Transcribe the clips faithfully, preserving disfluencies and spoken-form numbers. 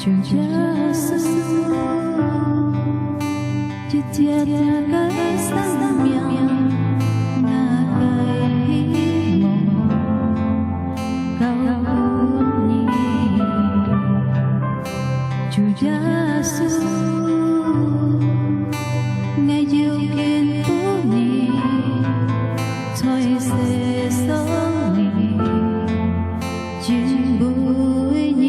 主耶穌，一切个生命，𠊎个希望，交分你。主耶穌，𠊎有幸分你，在世上你。 敬畏你。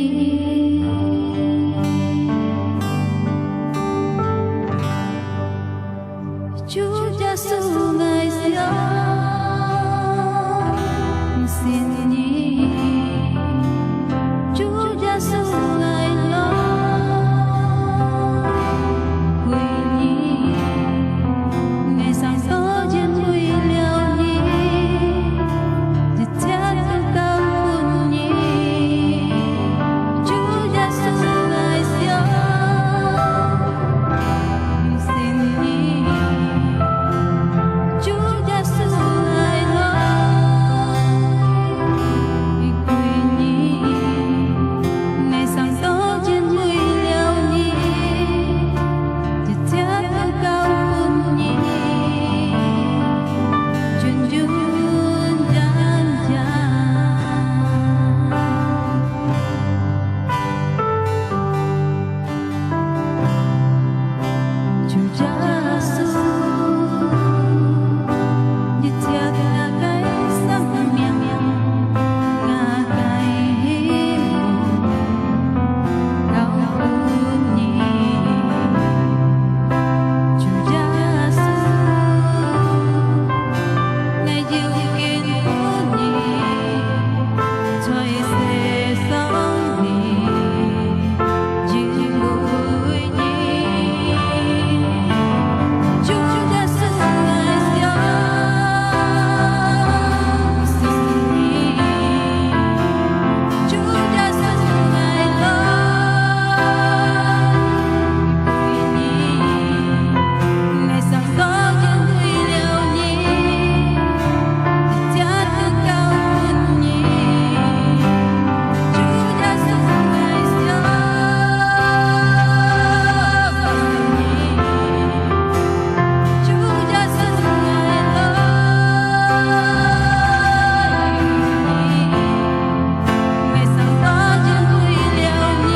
主耶穌，𠊎相信你。主耶穌，𠊎來歸你。𠊎生到因為了你。 一切都交分你。主耶穌，𠊎相信你。主耶穌，𠊎來歸你。𠊎生到因為了你。 一切都交分你，純純正正。主耶穌，一切个生命，𠊎个希望。 交分你。主耶穌，𠊎有幸分你，在世上你，敬畏你。主耶穌，𠊎相信你。 主耶穌，𠊎來歸你。𠊎生到因為了你，一切都交分你。主耶穌，𠊎相信你。 主耶穌，𠊎來歸你。𠊎生到因為了你，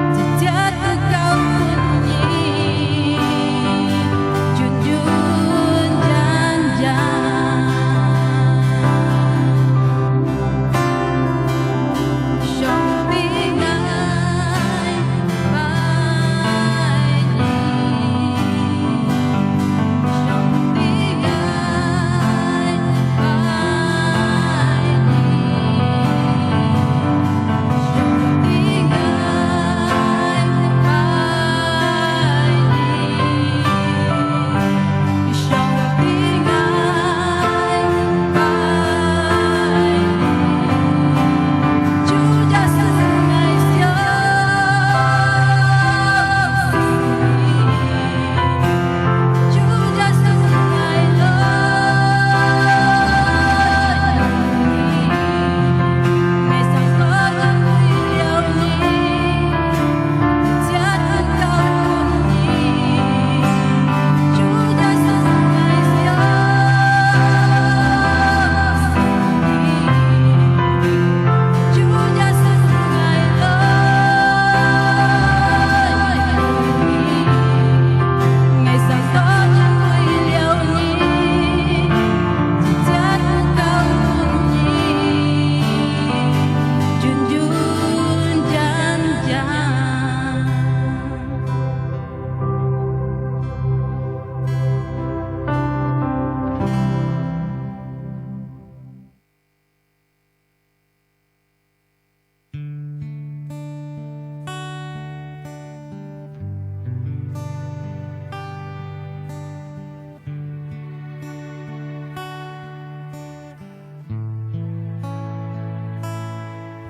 一切都交分你，純純正正。 上帝，𠊎拜你。上帝，𠊎拜你。上帝，𠊎拜你。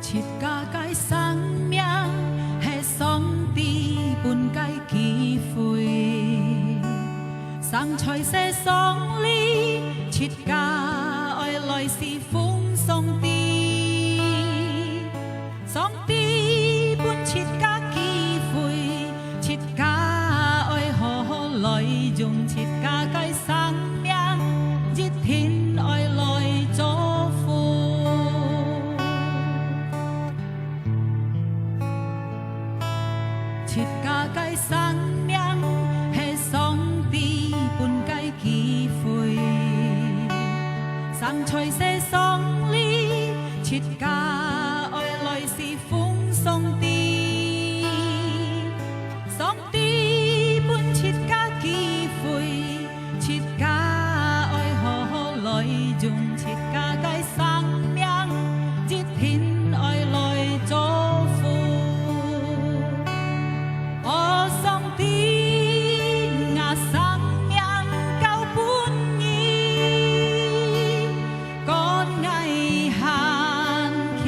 自家个生命係上帝分个機會，生在世上裡，自家愛來侍奉上帝。上帝分行在世上裡，自家愛來侍奉上帝。上帝分自家機會，自家愛好好來用自家个生命，一定愛來祝福。 哦，上帝，吾生命交分你，講𠊎還欠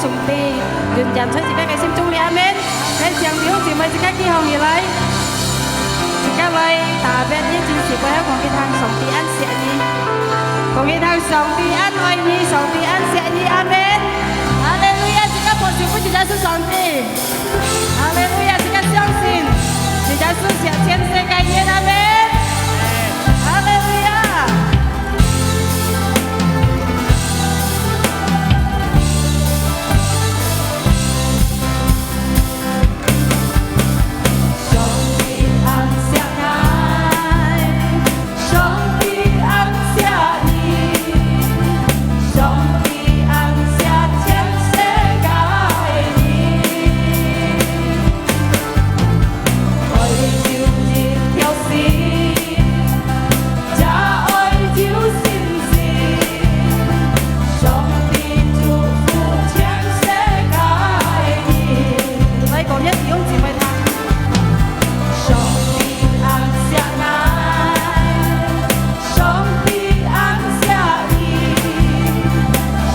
永遠在自家个心中裡，阿門。來，請弟兄姊妹自家企䟘起來，自家來打別一陣時，背後講佢聽，上帝恁惜你，講佢聽，上帝恁愛你，上帝恁惜你，阿門。哈利路亞！自家拍手分主耶穌上帝。哈利路亞！自家相信，主耶穌惜全世界人，阿門。哈利路亞！ 上帝恁惜𠊎，上帝恁惜你，上帝恁惜全世界人。愛就一條心， 也愛有信心，上帝祝福全世界人。來，講一下弟兄姊妹聽。上帝恁惜𠊎，上帝恁惜你，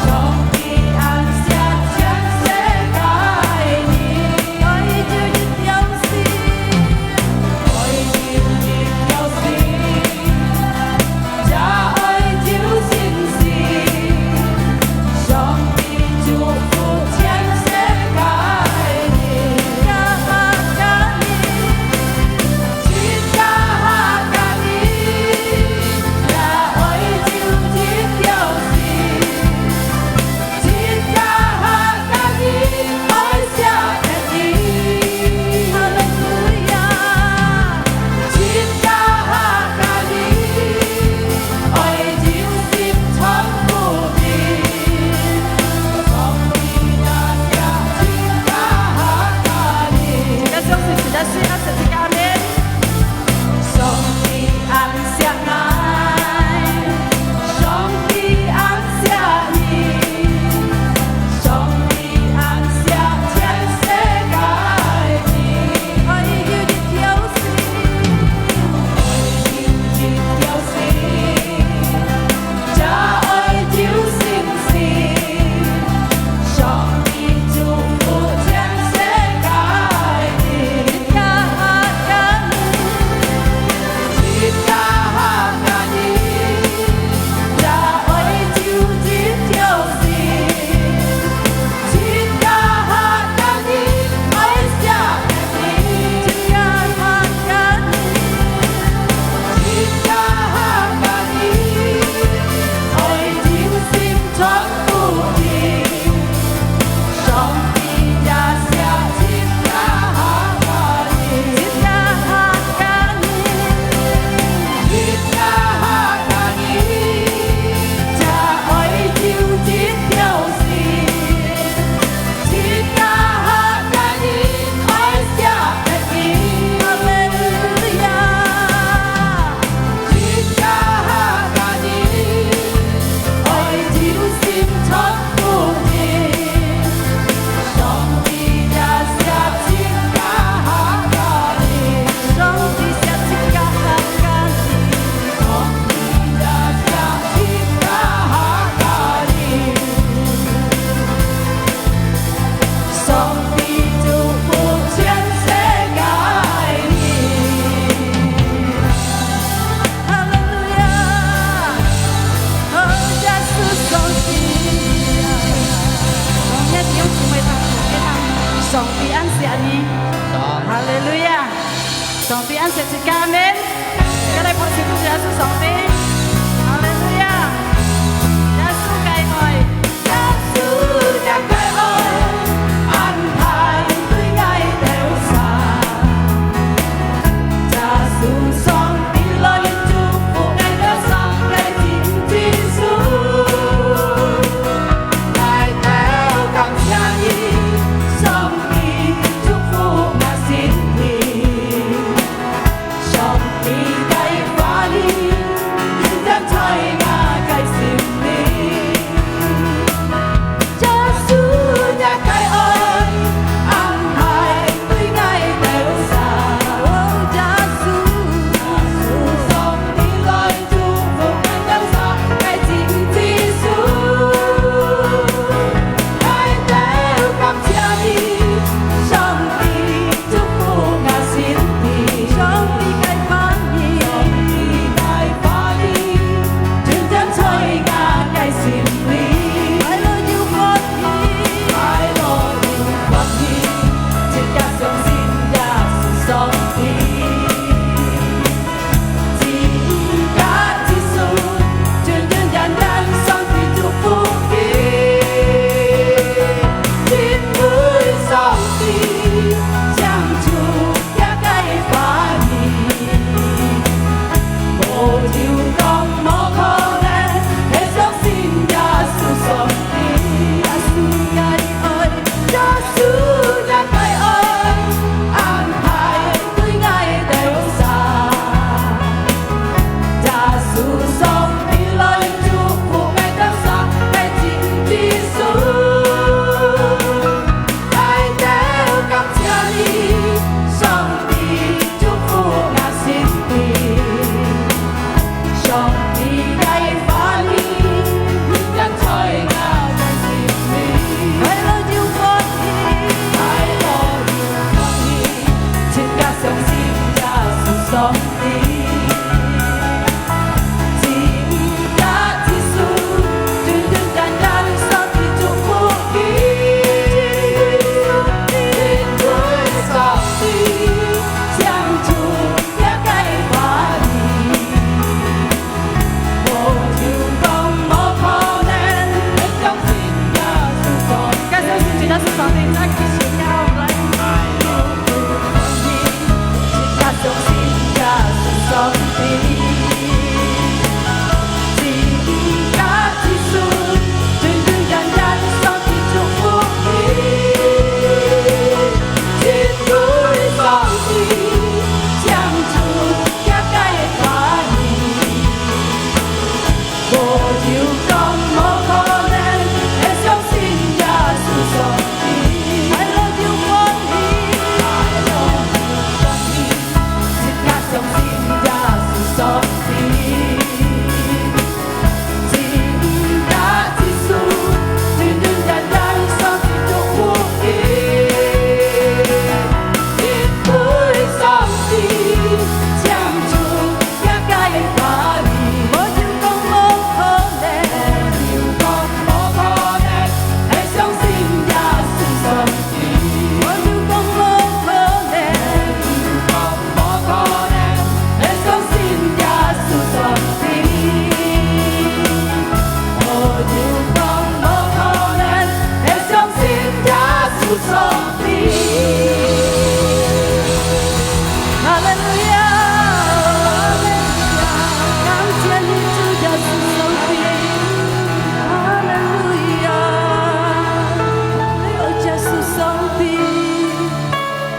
上帝恁惜全世界人。愛就一條心， 愛有一條心，也愛有信心，上帝祝福全世界人。自家客家人，自家客家人，也愛有一條心。 自家客家人愛惜別人。哈利路亞！自家客家人愛有心傳福音。上帝也惜自家客家人。自家相信，自家需要，自家阿門。上帝恁 惜𠊎，上帝恁惜你，上帝恁惜全世界人。愛有一條心，愛有一條心，也愛有信心。 上帝祝福全世界人。自家客家人，自家客家人，也愛有一條心。自家客家人，愛惜別人。自家客家人，自家客家人，愛有心 傳福音，上帝也惜自家客家人。自家客家人，自家客家人，也愛有一條心。自家客家人，愛惜別人。哈利路亞！ 自家客家人，愛有心傳福音。上帝也惜自家客家人。上帝惜自家客家人。上帝也惜自家客家人。 上帝祝福全世界人。哈利路亞！哦，耶穌上帝啊！哦，兄弟姊妹，上帝恁惜你。哈利路亞！ 上帝恁惜自家，阿門。再來拍手分主耶穌上帝。哈利路亞！耶穌个愛，耶穌个愛，恁大對𠊎兜儕。耶穌上帝來祝福𠊎兜儕个真真實。𠊎兜感謝你，上帝祝福𠊎心靈。 上帝个話語，印印在𠊎个心靈。耶穌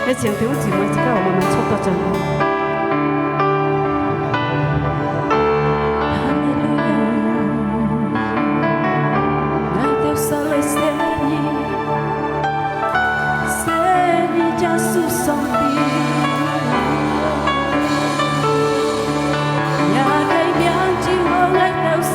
也請弟兄姊妹，這個我們慢慢坐到這裡。哈利路亞！𠊎兜儕來謝你，謝你耶穌上帝。若个名就好，𠊎兜儕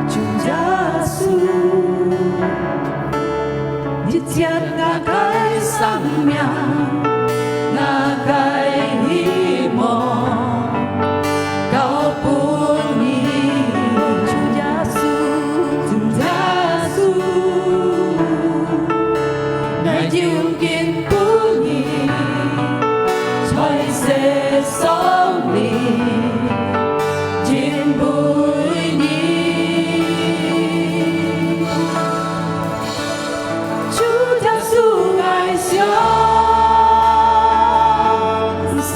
主耶穌，你接𠊎个生命，𠊎个希望，交分你。主耶穌，主耶穌，𠊎就敬拜你。 在世上裡敬拜你。主耶穌，𠊎相信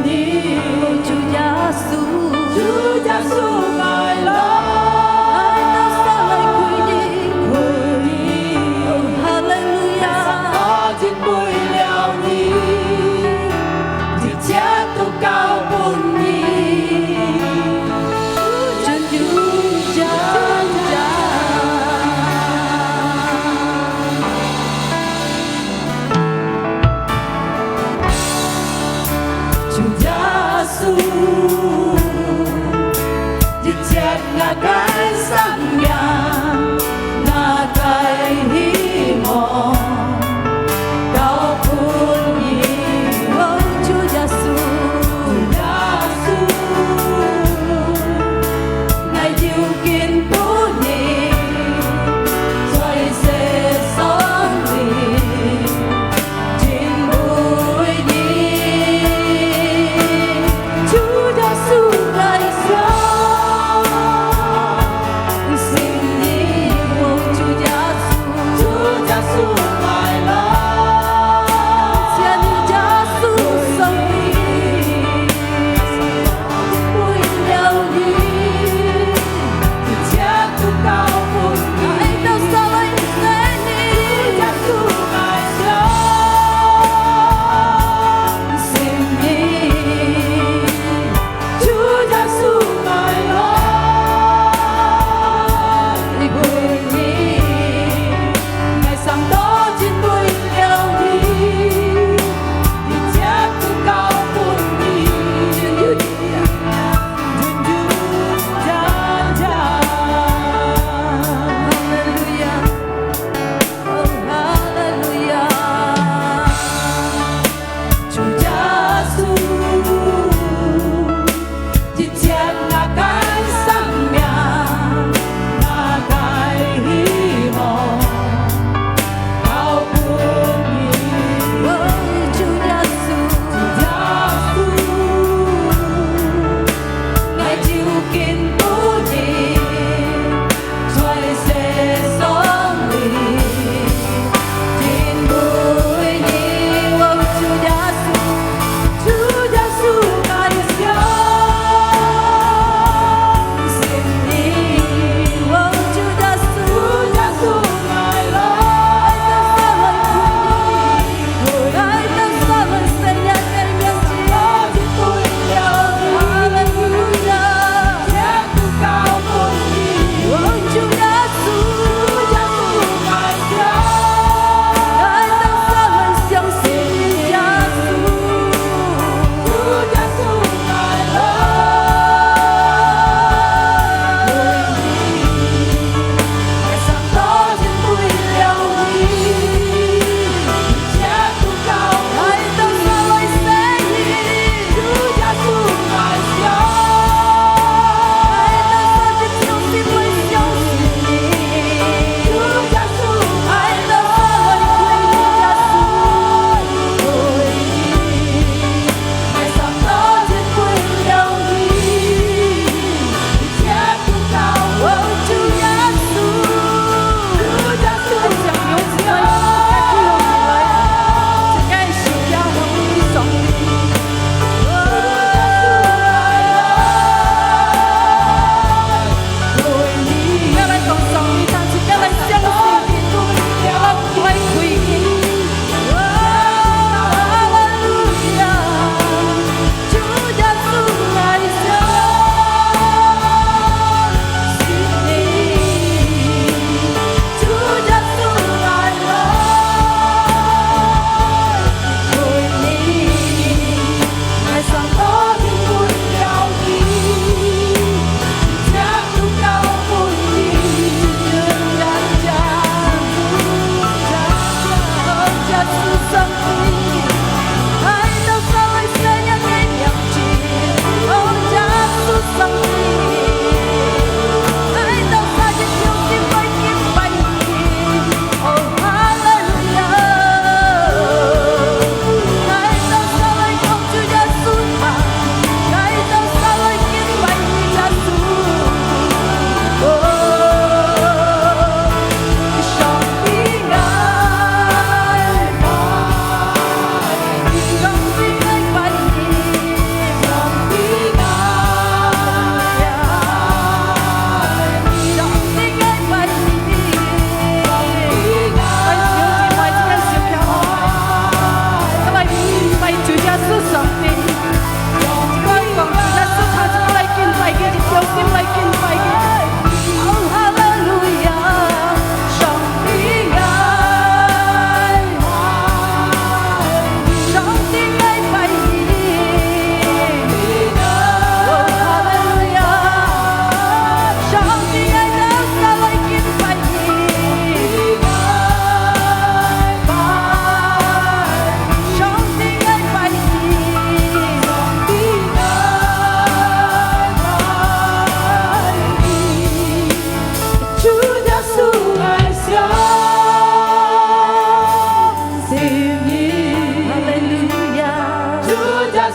你。主耶穌，主耶穌，𠊎來，𠊎兜儕來歸你。歸你。哦，哈利路亞！ 敬拜了你，一切都交分你，全有全然。主耶穌， 一切𠊎个生命，𠊎个希望，交分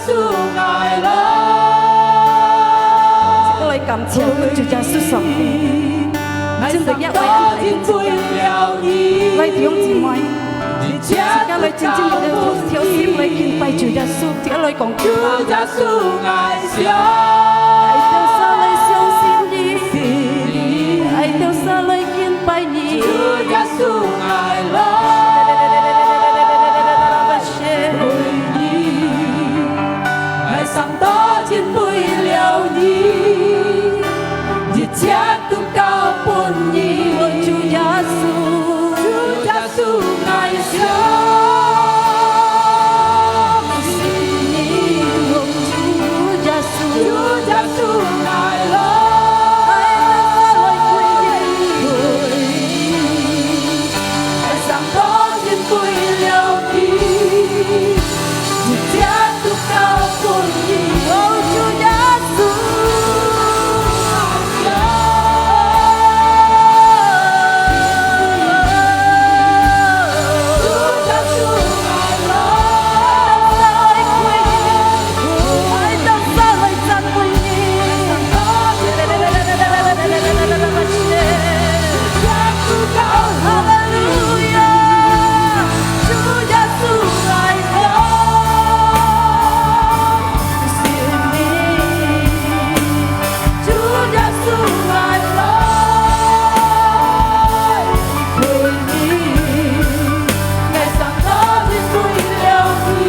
主，𠊎來。自家來感謝主耶穌上帝，真个也愛恁大。來，弟兄姊妹，自家來真正个用心來敬拜主耶穌，自家來講。主耶穌，𠊎想。𠊎兜儕來相信你，𠊎兜儕來敬拜你。主耶穌，𠊎來。 𠊎生到真為了你，一切都交分你。主耶穌，主耶穌，𠊎相信你。主耶穌，主耶穌，𠊎來。𠊎生到真為了你，一切都交分你。哦，主耶穌。主耶穌，𠊎來。𠊎兜儕來歸你，𠊎兜儕來讚美你。 哈利路亞！主耶穌，𠊎來信你。主耶穌，𠊎來歸你。𠊎生到真為了你。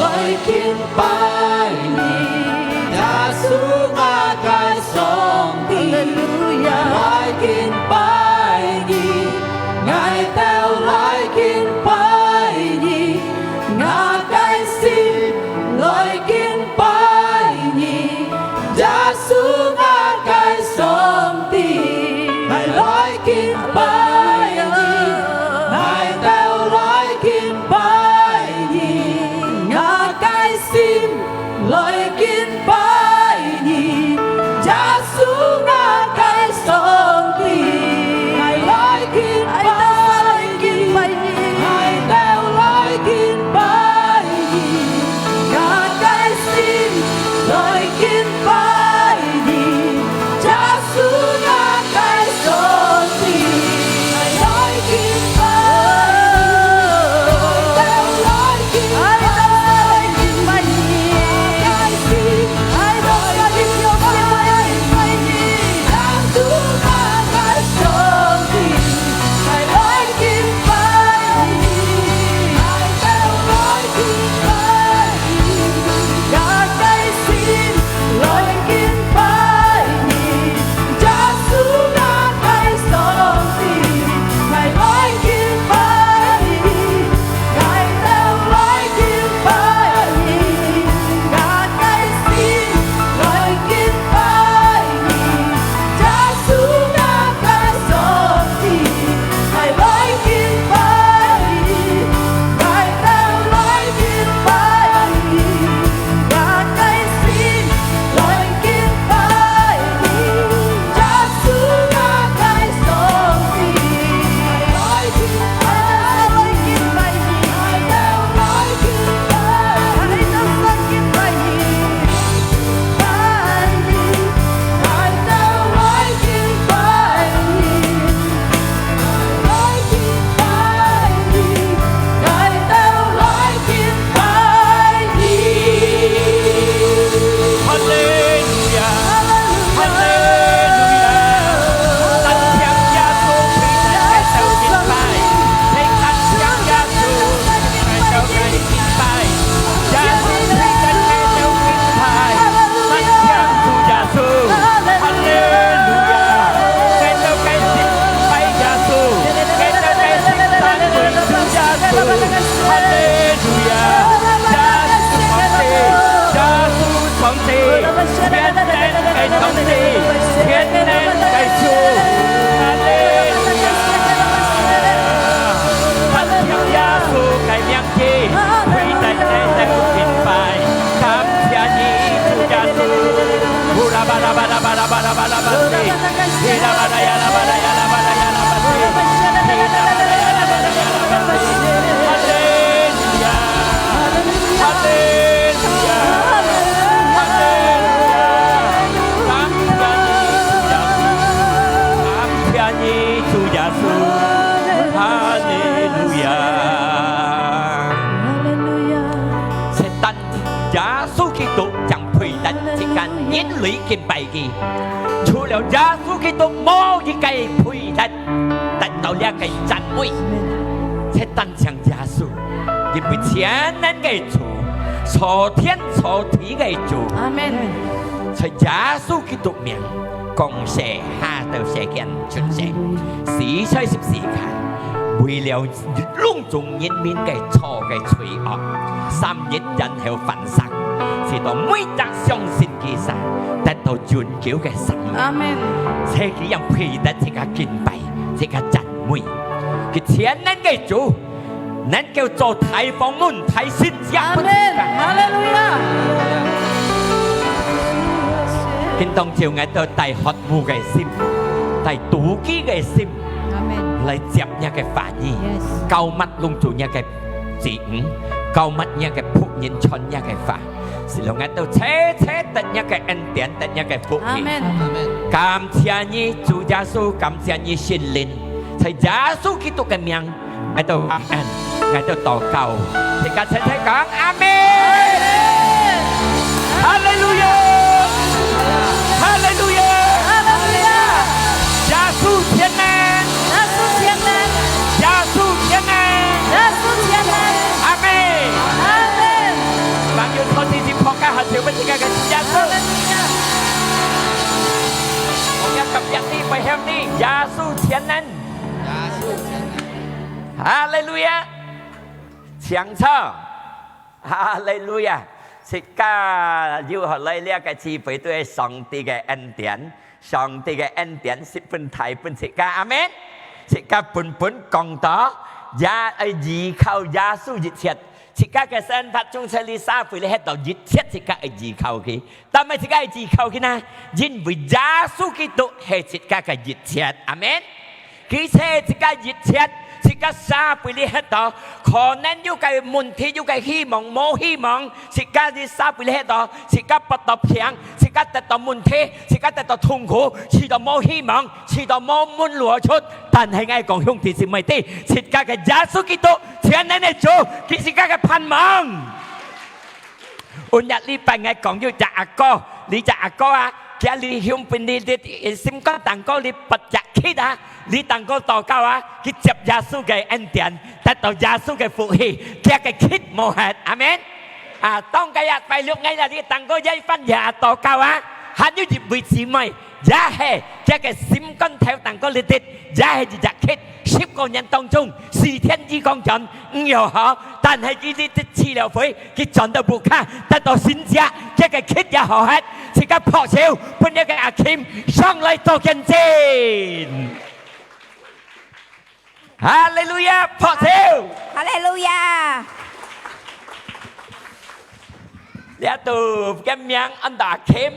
來敬拜你，耶穌，𠊎个上帝。哈利路亞！來敬拜你，𠊎兜來敬拜你，𠊎个心來敬拜你，耶穌，𠊎个上帝。𠊎來敬拜你，𠊎兜來敬拜你，𠊎个 心來敬拜你，耶穌，𠊎个上帝。𠊎來敬拜你，𠊎兜來敬拜你，𠊎个心來敬拜你，耶穌，𠊎个上帝。𠊎來敬拜你，𠊎兜來敬拜你，𠊎个心來敬拜你。哈利路亚！哈利路亚！哈利路亚！感谢你，主耶稣！感谢你，主耶稣！哈利路亚！哈利路亚！ 单耶穌基督正配得自家人類敬拜佢。除了耶穌基督，無一個配得得到這個讚美。只單淨耶穌，因為全能个主，造天造地个主。阿們。在耶穌基督名，降世下到世間出世，死在十字架，為了 攏總人民个錯个罪惡，三日然後翻生，使到每隻相信佢儕得到永久个生命。阿們。這佢樣配得自家敬拜，自家讚美。佢全能个主，能夠做大房門、大神蹟分自家。阿們。哈利路亞。今當晝𠊎兜帶渴慕个心，帶肚飢个心，阿們。來接若个話語，Yes。膏抹攏總若个 子女，膏抹若个僕人傳若个話，使到𠊎兜齊齊得若个恩典，得若个福氣。阿們。感謝你，主耶穌，感謝你，聖靈，在耶穌基督个名，𠊎兜感恩，𠊎兜禱告，大家齊齊講阿們。阿們。 哈利路亞！哈利路亞！哈利路亞！耶穌全能！耶穌全能！耶穌全能！耶穌全能！阿們！阿們！還有坐直直仆下，下手分自家个主耶穌。哈利路亞！我要感謝你，我要你，耶穌全能！耶穌全能！哈利路亞！請坐。 哈利路亞！自家有好來這个聚會，都係上帝个恩典，上帝个恩典十分大分自家，阿們。自家本本講到，也愛依靠耶穌一切。自家个生活中，在這社會裡歇到一切，自家愛依靠佢。但係自家愛依靠佢呢？因為耶穌基督係自家个一切，阿們。 佢係自家一切，自家社會裡歇到，可能有个問題，有个希望，無希望，自家這社會裡歇到，自家發到病，自家得到問題，自家得到痛苦，試到無希望，試到無門路出。但係𠊎講兄弟姊妹知，自家个耶穌基督，全能个主，佢自家个盼望。 有一禮拜𠊎講有隻阿哥，這隻阿哥啊，佢裡向分你，你，你心肝頂高你發隻乞啊，你頂高禱告啊，佢接耶穌个恩典，得到耶穌个福氣，佢个乞無忒，阿們。啊，當該日拜六𠊎啊，你頂高也一番也禱告啊，還有一位姊妹，也係佢个心肝頭頂高你滴，也係一隻乞，十個人當中，四天一光轉， 毋曉好，但係佢這，這治療會，佢轉到屋下，得到神蹟，佢个乞也好忒，自家拍手，分這个阿Kim上來做見證。哈利路亞，拍手。哈利路亞。這兜个名安到阿Kim，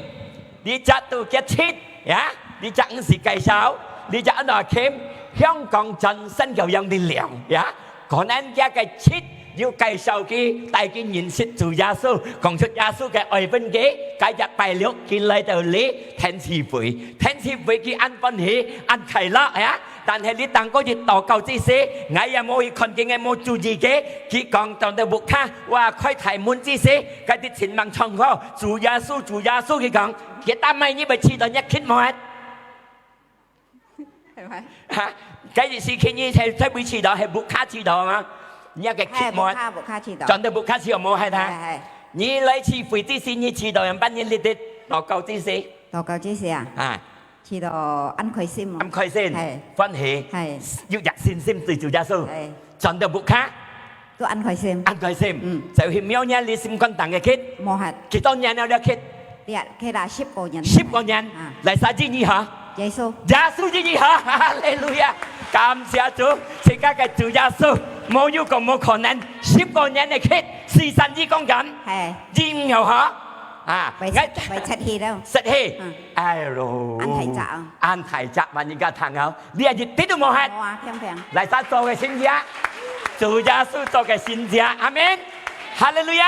這隻都个乞，呀，這隻毋使介紹，這隻安到阿Kim，香港轉身有樣力量，呀。 可能佢个乞有介紹佢，帶佢認識主耶穌，講出耶穌个愛分佢，該日拜六佢來到這天使會，天使會佢恁歡喜，恁快樂呀。但係你頂高去禱告之時，𠊎也無去看見，𠊎無注意佢，佢講到你屋下，哇，開大門之時，該啲情況唱好，主耶穌，主耶穌，佢講，佢打乜你會試到你个乞無啊？ 係無？哈，該時期你在，在位試到，係屋下試到嘛？你个乞無？係，屋下，屋下試到。轉到屋下試有無？係啊。係，係。你來聚會之時，你試到樣般，你這兜禱告之時。禱告之時啊？啊。試到恁開心哦。恁開心，係。歡喜，係。有隻信心對主耶穌。係。轉到屋下， 都恁開心。恁開心。嗯。就係每日你心肝頂个乞。無忒。幾多年了，這乞？這乞啦，十個年。十個年。啊。哪儕醫好？耶穌。耶穌醫好，哈利路亞！感謝主，自家个主耶穌，無有講無可能。十個年个乞，四三一講緊。係。醫好。啊，會，𠊎，會出去了。出去。嗯。哎喲，恁大隻啊。恁大隻，萬人家聽哦，你也一滴都無嚇。無啊，平平。來，再做個神蹟，主耶穌做個神蹟，阿門。哈利路亞！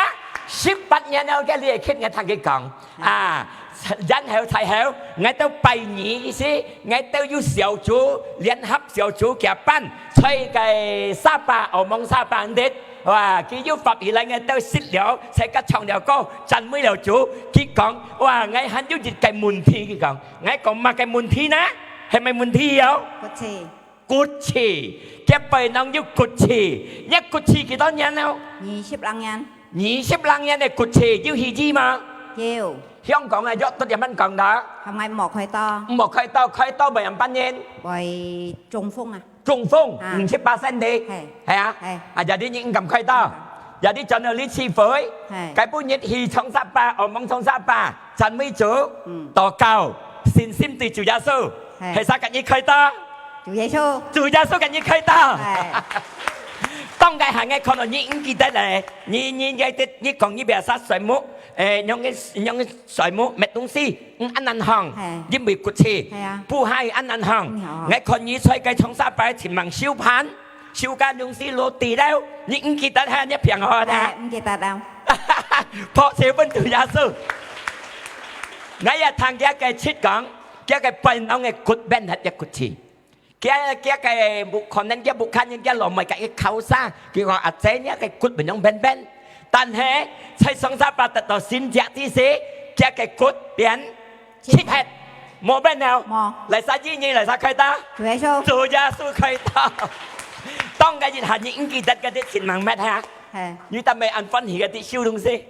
十八年了，該你个客人聽佢講，啊，然後才好，𠊎兜拜二意思，𠊎兜有小組，聯合小組結伴，在該沙巴，澳門沙巴恁，哇，佢有發起來，𠊎兜食了，在該唱了歌，讚美了主。佢講，哇，𠊎還有一個問題，佢講，𠊎講麼个問題呢？係麼个問題喲？骨刺。骨刺，佢背囊有骨刺，這骨刺幾多年了？二十零年。二十零年个骨刺，有去醫嗎？有。香港个藥都點樣講的？還無開刀。無開刀，開刀會仰般呢？會中風啊。中風，啊。五十巴仙个。係。係啊？係。啊，jadi你毋敢開刀。毋敢。Jadi轉到你自費，係。該本日去長沙巴，澳門長沙巴，讚美主，嗯。禱告，信心對主耶穌，係。係啥个你開刀？主耶穌。主耶穌个你開刀。係。當該下𠊎看到你毋記得咧，你，你，你，你講你biasa睡目，誒，用个，用个睡目，乜東西，嗯，恁難行，係。因為骨刺，係啊。不係恁難行。嗯，好。𠊎看你在該長沙巴尋人收盤， 手間東西落地了，你毋記得哈，你平安哈？哎，毋記得了。拍手分主耶穌。𠊎也聽佢个七講，佢个背囊个骨變忒个骨刺。佢，佢个屋，可能佢屋下人，佢老妹个一靠山，佢講：「阿姊，你个骨變樣變變。」但係在長沙巴得到神蹟之時，佢个骨變 七忒，無變了。無。來，三二一，來，開刀。主耶穌。主耶穌開刀。當該一下，你毋記得該兜尋人乜哈？係。你但係恁歡喜該兜收東西。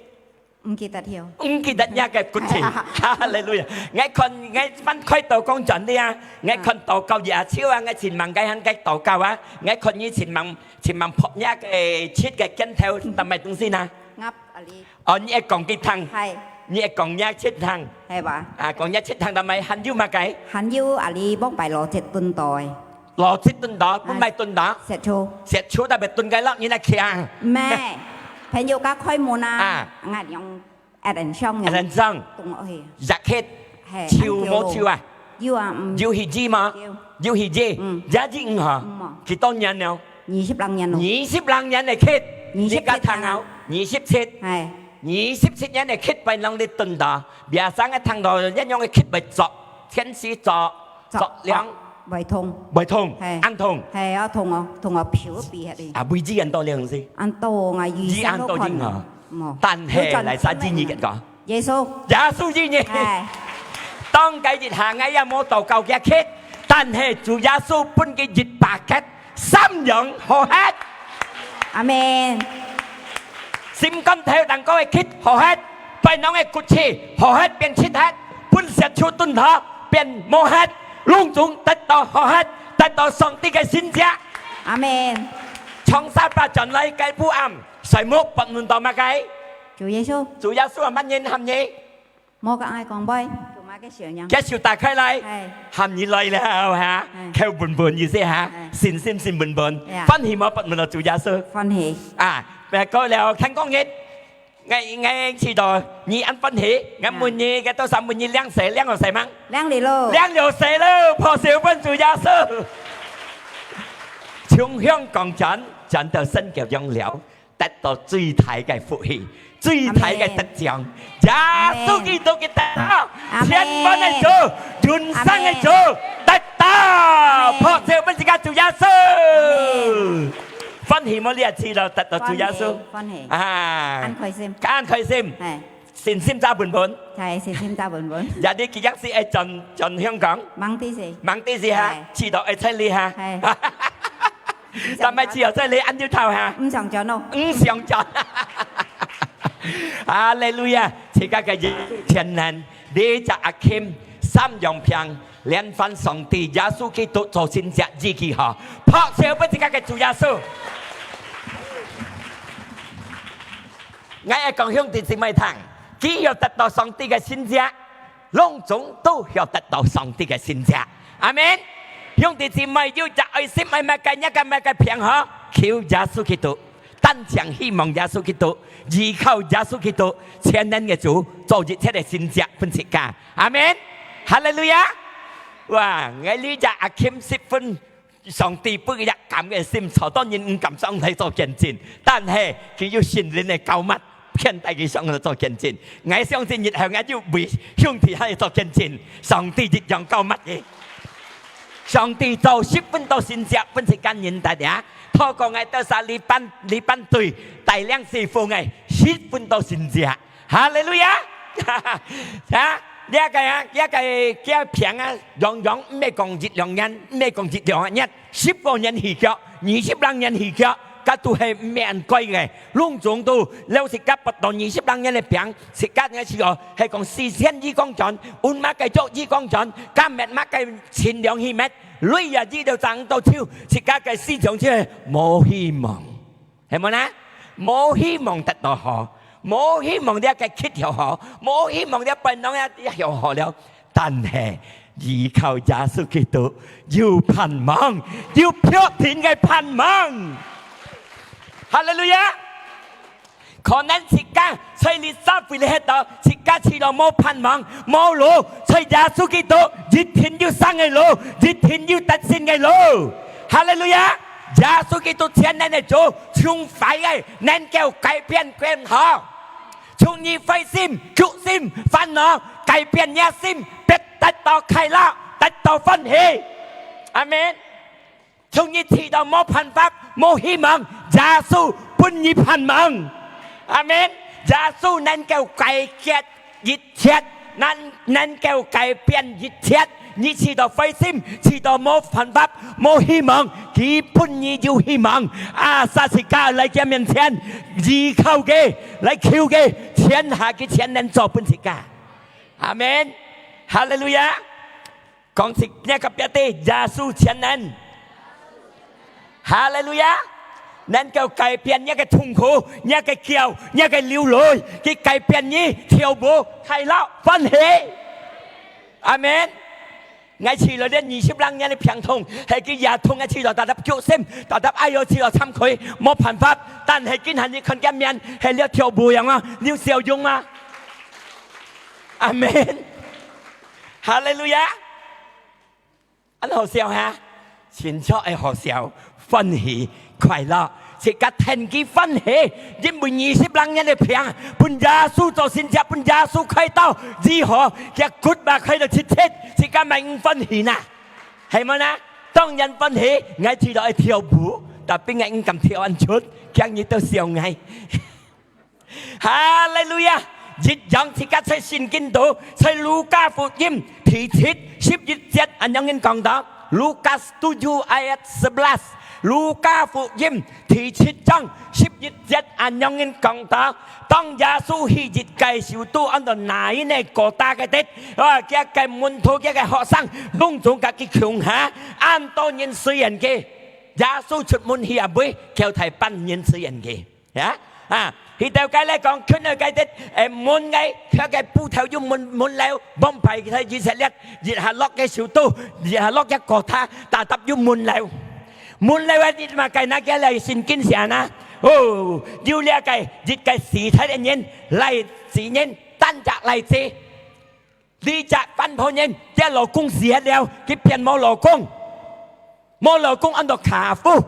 毋記得了。毋記得若个骨刺。哈利路亞。𠊎看，𠊎翻開刀講真个啊，𠊎看禱告耶穌啊，𠊎尋人該行該禱告啊，𠊎看你尋人，尋人拍若个七个肩頭，但係東西呢？鴨啊哩。 哦，你愛講佢聽。係。你愛講若七聽。係吧？啊，講若七聽，但係還有麼个？還有啊，你莫擺落節燉到誒。落節燉到，啊，本擺燉到。食醋。食醋，但係燉該落，你來徛。毋係，朋友家開門啊，啊。𠊎用Aden Song啊。Aden Song。凍落去。熱氣。係，臭無臭啊？有啊，嗯。有去醫嗎？有。有去醫？嗯。也醫毋好。嗯，無。幾多年了？二十零年了。二十零年个血，二十七年了。你家聽好，二十七。係。 二十七年个血背囊裡燉到，biasa个聽到一樣个血會作，天時作，作，作涼。會痛。會痛，係。恁痛。係啊，痛哦，痛哦，皮皮下哩。啊，位置恁多了係？恁多啊，醫生都看。醫恁多人啊。無。但係來，有轉三二一講。耶穌。耶穌醫你。係。當該一下，𠊎也無禱告佢个血，但係主耶穌分佢一百个 三樣好忒。阿門。心肝頭頂高个血好忒，背囊个骨刺好忒變七忒，分石柱燉好變無忒，攏總得到好忒，得到上帝个神蹟。阿門。長沙巴轉來該晡暗，睡目發夢到麼个？主耶穌。主耶穌啊，麼人喊你？ 無个愛講話，做麼个小人？該手打開來，係。喊你來了哈，係。口穩穩意思哈，係。信心信穩穩，係啊。歡喜無？發夢到主耶穌。歡喜。啊，過了天光日，𠊎，𠊎知道你恁歡喜，𠊎問你，係。該多少問你領洗，領了洗嗎？領了咯。領了洗了，拍手分主耶穌。從香港轉，轉到新加坡了。 得到最大个福氣，最大个得獎。阿門。耶穌基督个得到，阿門。千萬个主，永生个主，阿門。得到，阿門。拍手分自家主耶穌。阿門。歡喜無？你也知道得到主耶穌。歡喜，歡喜。啊，恁開心。恁開心。係。 信心揸穩穩。係，信心揸穩穩。Jadi佢也係愛轉，轉香港。吂知死。吂知死哈，係。知道愛在這哈。係。但係知道在這恁有頭哈。毋想轉咯。毋想轉。哈利路亞，自家个全能，這隻阿Kim，三樣病，連番上帝耶穌基督做神蹟醫佢好，拍手分自家个主耶穌。𠊎愛講兄弟姊妹聽， 佢曉得到上帝个神蹟，攏總都曉得到上帝个神蹟。阿門。兄弟姊妹，有隻愛心愛麼个，若个麼个病吼，求耶穌基督，單淨希望耶穌基督，依靠耶穌基督，全能个主，做一切个神蹟分自家。阿門。哈利路亞！哇，𠊎這隻阿Kim十分，上帝分佢一感个心，坐到人毋敢上來做見證，但係佢有聖靈个膏抹，牽帶佢上來做見證。𠊎相信日後𠊎就為兄弟還做見證，上帝一樣膏抹佢。上帝做十分多神蹟分自家人大家，透過𠊎兜儕禮拜，禮拜隊帶領侍奉个十分多神蹟。哈利路亞！啊，這個啊，這個，這病啊，樣樣毋係講一兩年，毋係講一兩日，十個年起腳，二十零年起腳，該都係毋係恁該个。攏總都，了自家發到二十零年个病，自家个時候，係講四千醫光轉，運麼个足醫光轉，加滅麼个 盡量去滅，鐳啊，醫到正到手，自家个思想就係無希望，係無呢？無希望得到好，無希望這个乞條好，無希望這本來也也好好了。但係依靠耶穌基督，有盼望，有確定个盼望。哈利路亞！ 可能自家在這社會裡歇到，自家試著無盼望、無路，在耶穌基督一定有生个路，一定有得勝个路。哈利路亞！耶穌基督全能个主，從壞个能夠改變變好，從你灰心、憂心、煩惱改變你个心，必得到快樂，得到歡喜。阿門。 從你試著無辦法、無希望，耶穌分你盼望。阿門。耶穌能夠解決一切，能，能夠改變一切。你試著灰心，試著無辦法、無希望，佢分你有希望。啊，儕自家來佢面前，依靠佢，來求佢，全下佢全能做分自家。阿門。哈利路亞。 講自家隔壁个，耶穌全能。哈利路亞！能夠改變你个痛苦、你个噭、你个流淚，佢改變你跳舞、快樂、歡喜。阿門。𠊎試著這二十零年个病痛，係佢也痛个試著，tetap憂心，tetap哀唷試著慚愧，無辦法。但係今下你看佢面，係了跳舞樣啊，了笑容啊。阿門。哈利路亞！ 恁好笑哈？真著愛好笑，歡喜、快樂，自家跈佢歡喜，因為二十零年个病，分耶穌做神蹟，分耶穌開刀，如何？佢骨嘛開到直直，自家嘛毋歡喜哪？係無哪？當然歡喜，𠊎試著愛跳舞，tapi𠊎毋敢跳恁出，驚你兜笑𠊎。 哈利路亞！一樣自家在聖經肚，在路加福音第七十一節恁樣講到，Lukas tujuh ayat sebelas，路加福音第七章十一節恁樣講到，當耶穌去一個首都安到拿因个國家个地，啊，佢个門徒、佢个學生，攏總佮佢共下，恁多人隨然佢。耶穌出門去啊，尾，叫大班人隨然佢。 呀，啊，佢兜个來講，近个該兜，誒，門个，佢个步頭有門，門樓，往擺在以色列，一下落个首都，一下落个國家，tetap有門樓。門樓啊，你嘛該拿个來聖經寫哪？哦，有這個，一個死忒个人，倈仔人，單隻倈仔。 這隻番婆人，厥老公死忒了，佢變無老公。無老公安到寡婦。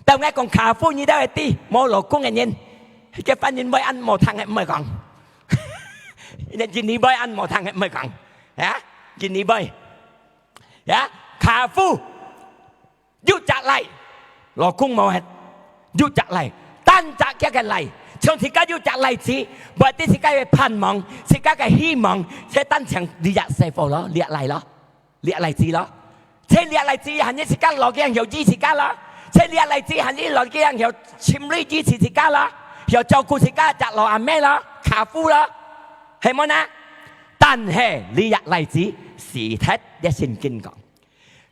當𠊎講寡婦，你兜會知，無老公个人，該番人會恁無聽个，毋會講。印尼會恁無聽个，毋會講。呀，印尼會。呀，寡婦。 有隻倈，老公無忒，有隻倈，單隻厥个倈，像自家有隻倈仔，berarti自家个盼望，自家个希望，就單淨這隻細伙咯，這倈咯，這倈仔咯。就這倈仔還係自家老个人有意自家咯，就這倈仔還係老个人有心裡意自家咯，有照顧自家隻老阿姆咯，寡婦咯，係無哪？但係這隻倈仔死忒，這聖經講。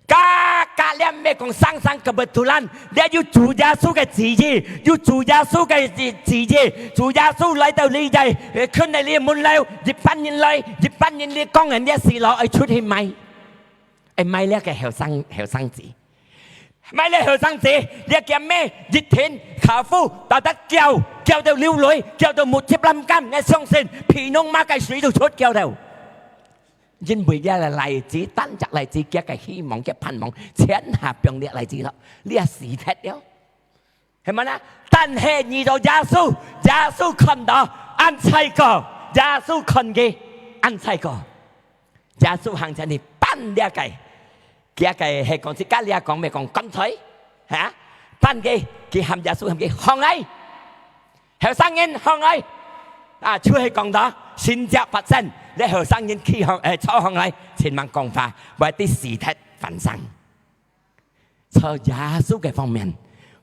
Kakak，這毋係講生生kebetulan，這有主耶穌个旨意，有主耶穌个旨意。主耶穌來到這个，呃，近个這門樓，一班人來，一班人來講人這死佬愛出去賣，愛賣這个後生，後生仔。買了後生子，這个咩一天，客戶，大家叫，叫到流淚，叫到目汁濫泔，𠊎相信，鼻窿麼个水都出，叫到。因為這个倈子，單隻倈子，佢个希望，佢盼望，全下放這倈子了，這死忒了。係無呢？但係遇到耶穌，耶穌看到，恁細个，耶穌看佢，恁細个。 耶穌行前去搬這个，這个係講自家這講，乜講棺材，哈？搬佢，佢喊耶穌喊佢：「䟘來！後生人䟘來！」啊，就係講到神蹟發生，這後生人企䟘，誒，坐䟘來，千萬講話，會得死忒翻生。 在耶穌个方面，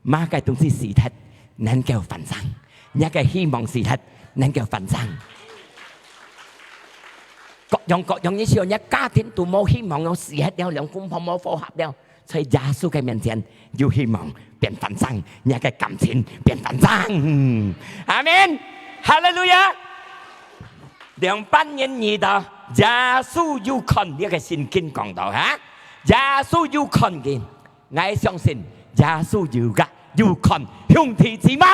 麼个東西死忒，能夠翻生；若个希望死忒，能夠翻生。各樣各樣，你想，若家庭都無希望，死忒了，兩公婆無和合了，在耶穌个面前有希望變翻生，若个感情變翻生。阿門！哈利路亞！兩班人遇到，耶穌有看，這个聖經講到，哈？ 耶穌有看見，𠊎相信耶穌有个，有看兄弟姊妹。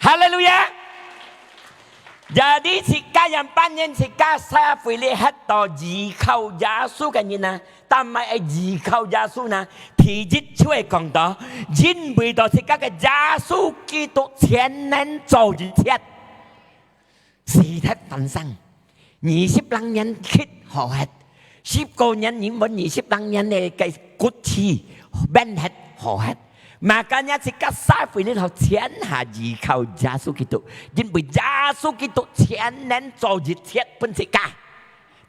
哈利路亞！也你自家樣扮演自家社會裡歇到依靠耶穌个人啊，但毋係依靠耶穌呢？第一就係講到，因為到自家个耶穌基督全能做一切。 死忒翻生。二十零年去好忒，十過年，原本二十零年个个骨氣，變忒好忒。Makanya自家社會裡頭全下依靠耶穌基督，因為耶穌基督全能做一切分自家。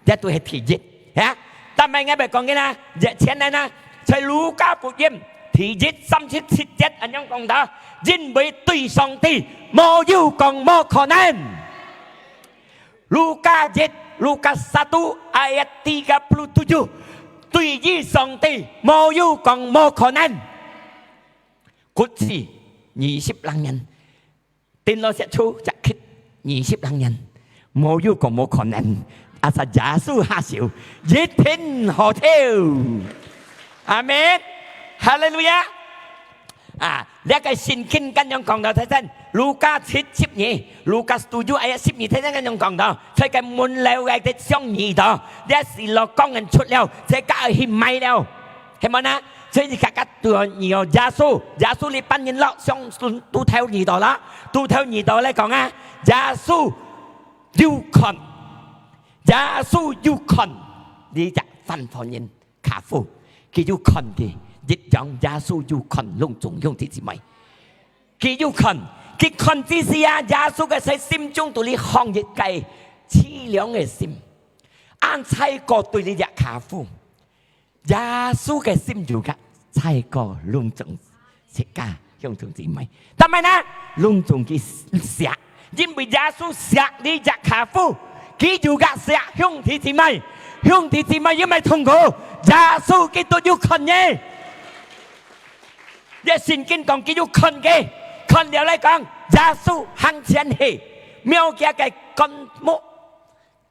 這都係第一，哈？但係𠊎愛講个啦，這前來啦，在路加福音第一三十七節恁樣講到，因為對上帝無有講無可能。路加一，Lukas satu ayat tiga puluh tujuh，對於上帝無有講無可能。過去二十零年， 頂落石頭隻刻二十零年，無有講無可能，asal耶穌下手，一定好跳。阿門。哈利路亞。啊，這个聖經恁樣講到，大聲，路加七十二，Lukas tujuh ayat十二，大聲恁樣講到，在該門樓个个上二度，這係落工人出了，自家去買了，係無呢？ 所以自家都有耶穌，耶穌這班人咯，相信都頭二度啦，都頭二度來講啊，耶穌有看，耶穌有看，這隻犯法人客戶，佢有看佢，一樣耶穌有看攏總兄弟姊妹，佢有看，佢看之時啊，耶穌个在心中肚裡放一个淒涼个心，恁細个對這隻客戶。 耶穌个心有个，在个攏總自家兄弟姊妹。但係呢，攏總佢惜，因為耶穌惜這隻客戶，佢有个惜兄弟姊妹。兄弟姊妹有無痛苦？耶穌基督有看你。這聖經講佢有看佢，看了來講，耶穌行前去，摸佢个棺木，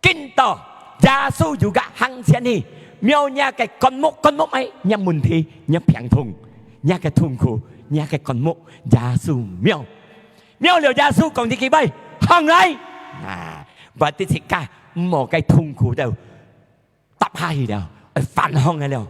見到耶穌有个行前去，摸若个棺木，棺木麼个？若問題，若病痛，若个痛苦，若个棺木，耶穌摸。摸了耶穌講一句話：「䟘來！」啊，berarti自家毋好个痛苦都搭下去了，愛反抗个了。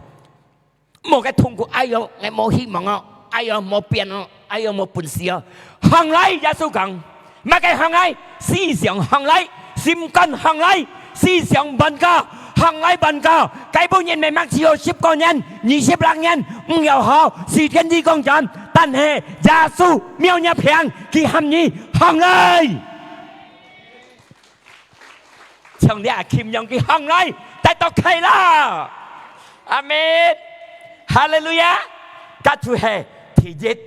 無个痛苦，哎喲，𠊎無希望哦，哎喲，無變哦，哎喲，無本事哦。䟘來，耶穌講，麼个䟘來？思想䟘來，心肝䟘來，思想換過，䟘來換過。該本人明明只有十過年，二十零年，毋要好，時間已講轉，但係耶穌無若病，佢喊你䟘來。 像這樣佢䟘來，得到快樂。阿門。哈利路亞。該就係第一，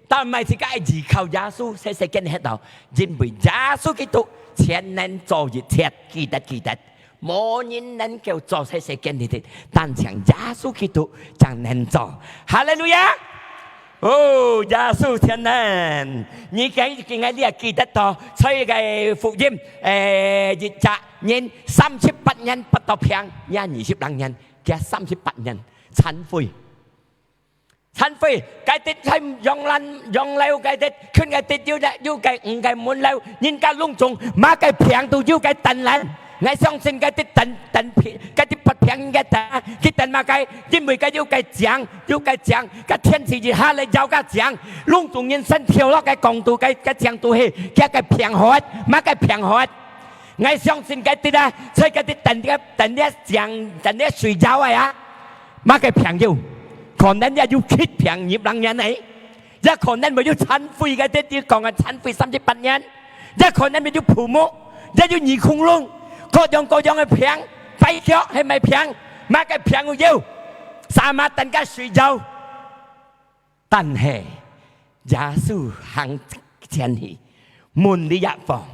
但毋係自家愛依靠耶穌，細細間歇到，因為耶穌基督全能做一切，記得，記得，無人能夠做細細間歇，單淨耶穌基督正能做。哈利路亞。 哦，耶穌全能！你今，今日你也記得到，在該福音，誒，一隻人三十八年發到病，也二十零年，佢三十八年殘廢。殘廢，該兜在洋樓，洋樓該兜，近該兜有个，有个五个門樓，人家攏總，麼个病都有个等人。𠊎相信該兜等，等病，該兜發病个等，佢等麼个？因為該有个井，有个井，該天時一下來澆个井，攏總人先跳落該港肚，該，該井肚去，佢个病好，麼个病好？ 𠊎相信該兜啊，在該兜等這，等這井，等這水澆个啊，麼个朋友，可能也有疾病入人院呢，也可能會有殘廢个，這兜講个殘廢三十八年，也可能會有泡沫，也有耳空聾，各樣各樣个病，跛腳係麼个病，麼个朋友，sama等个水澆。 但係耶穌行前去，問這一方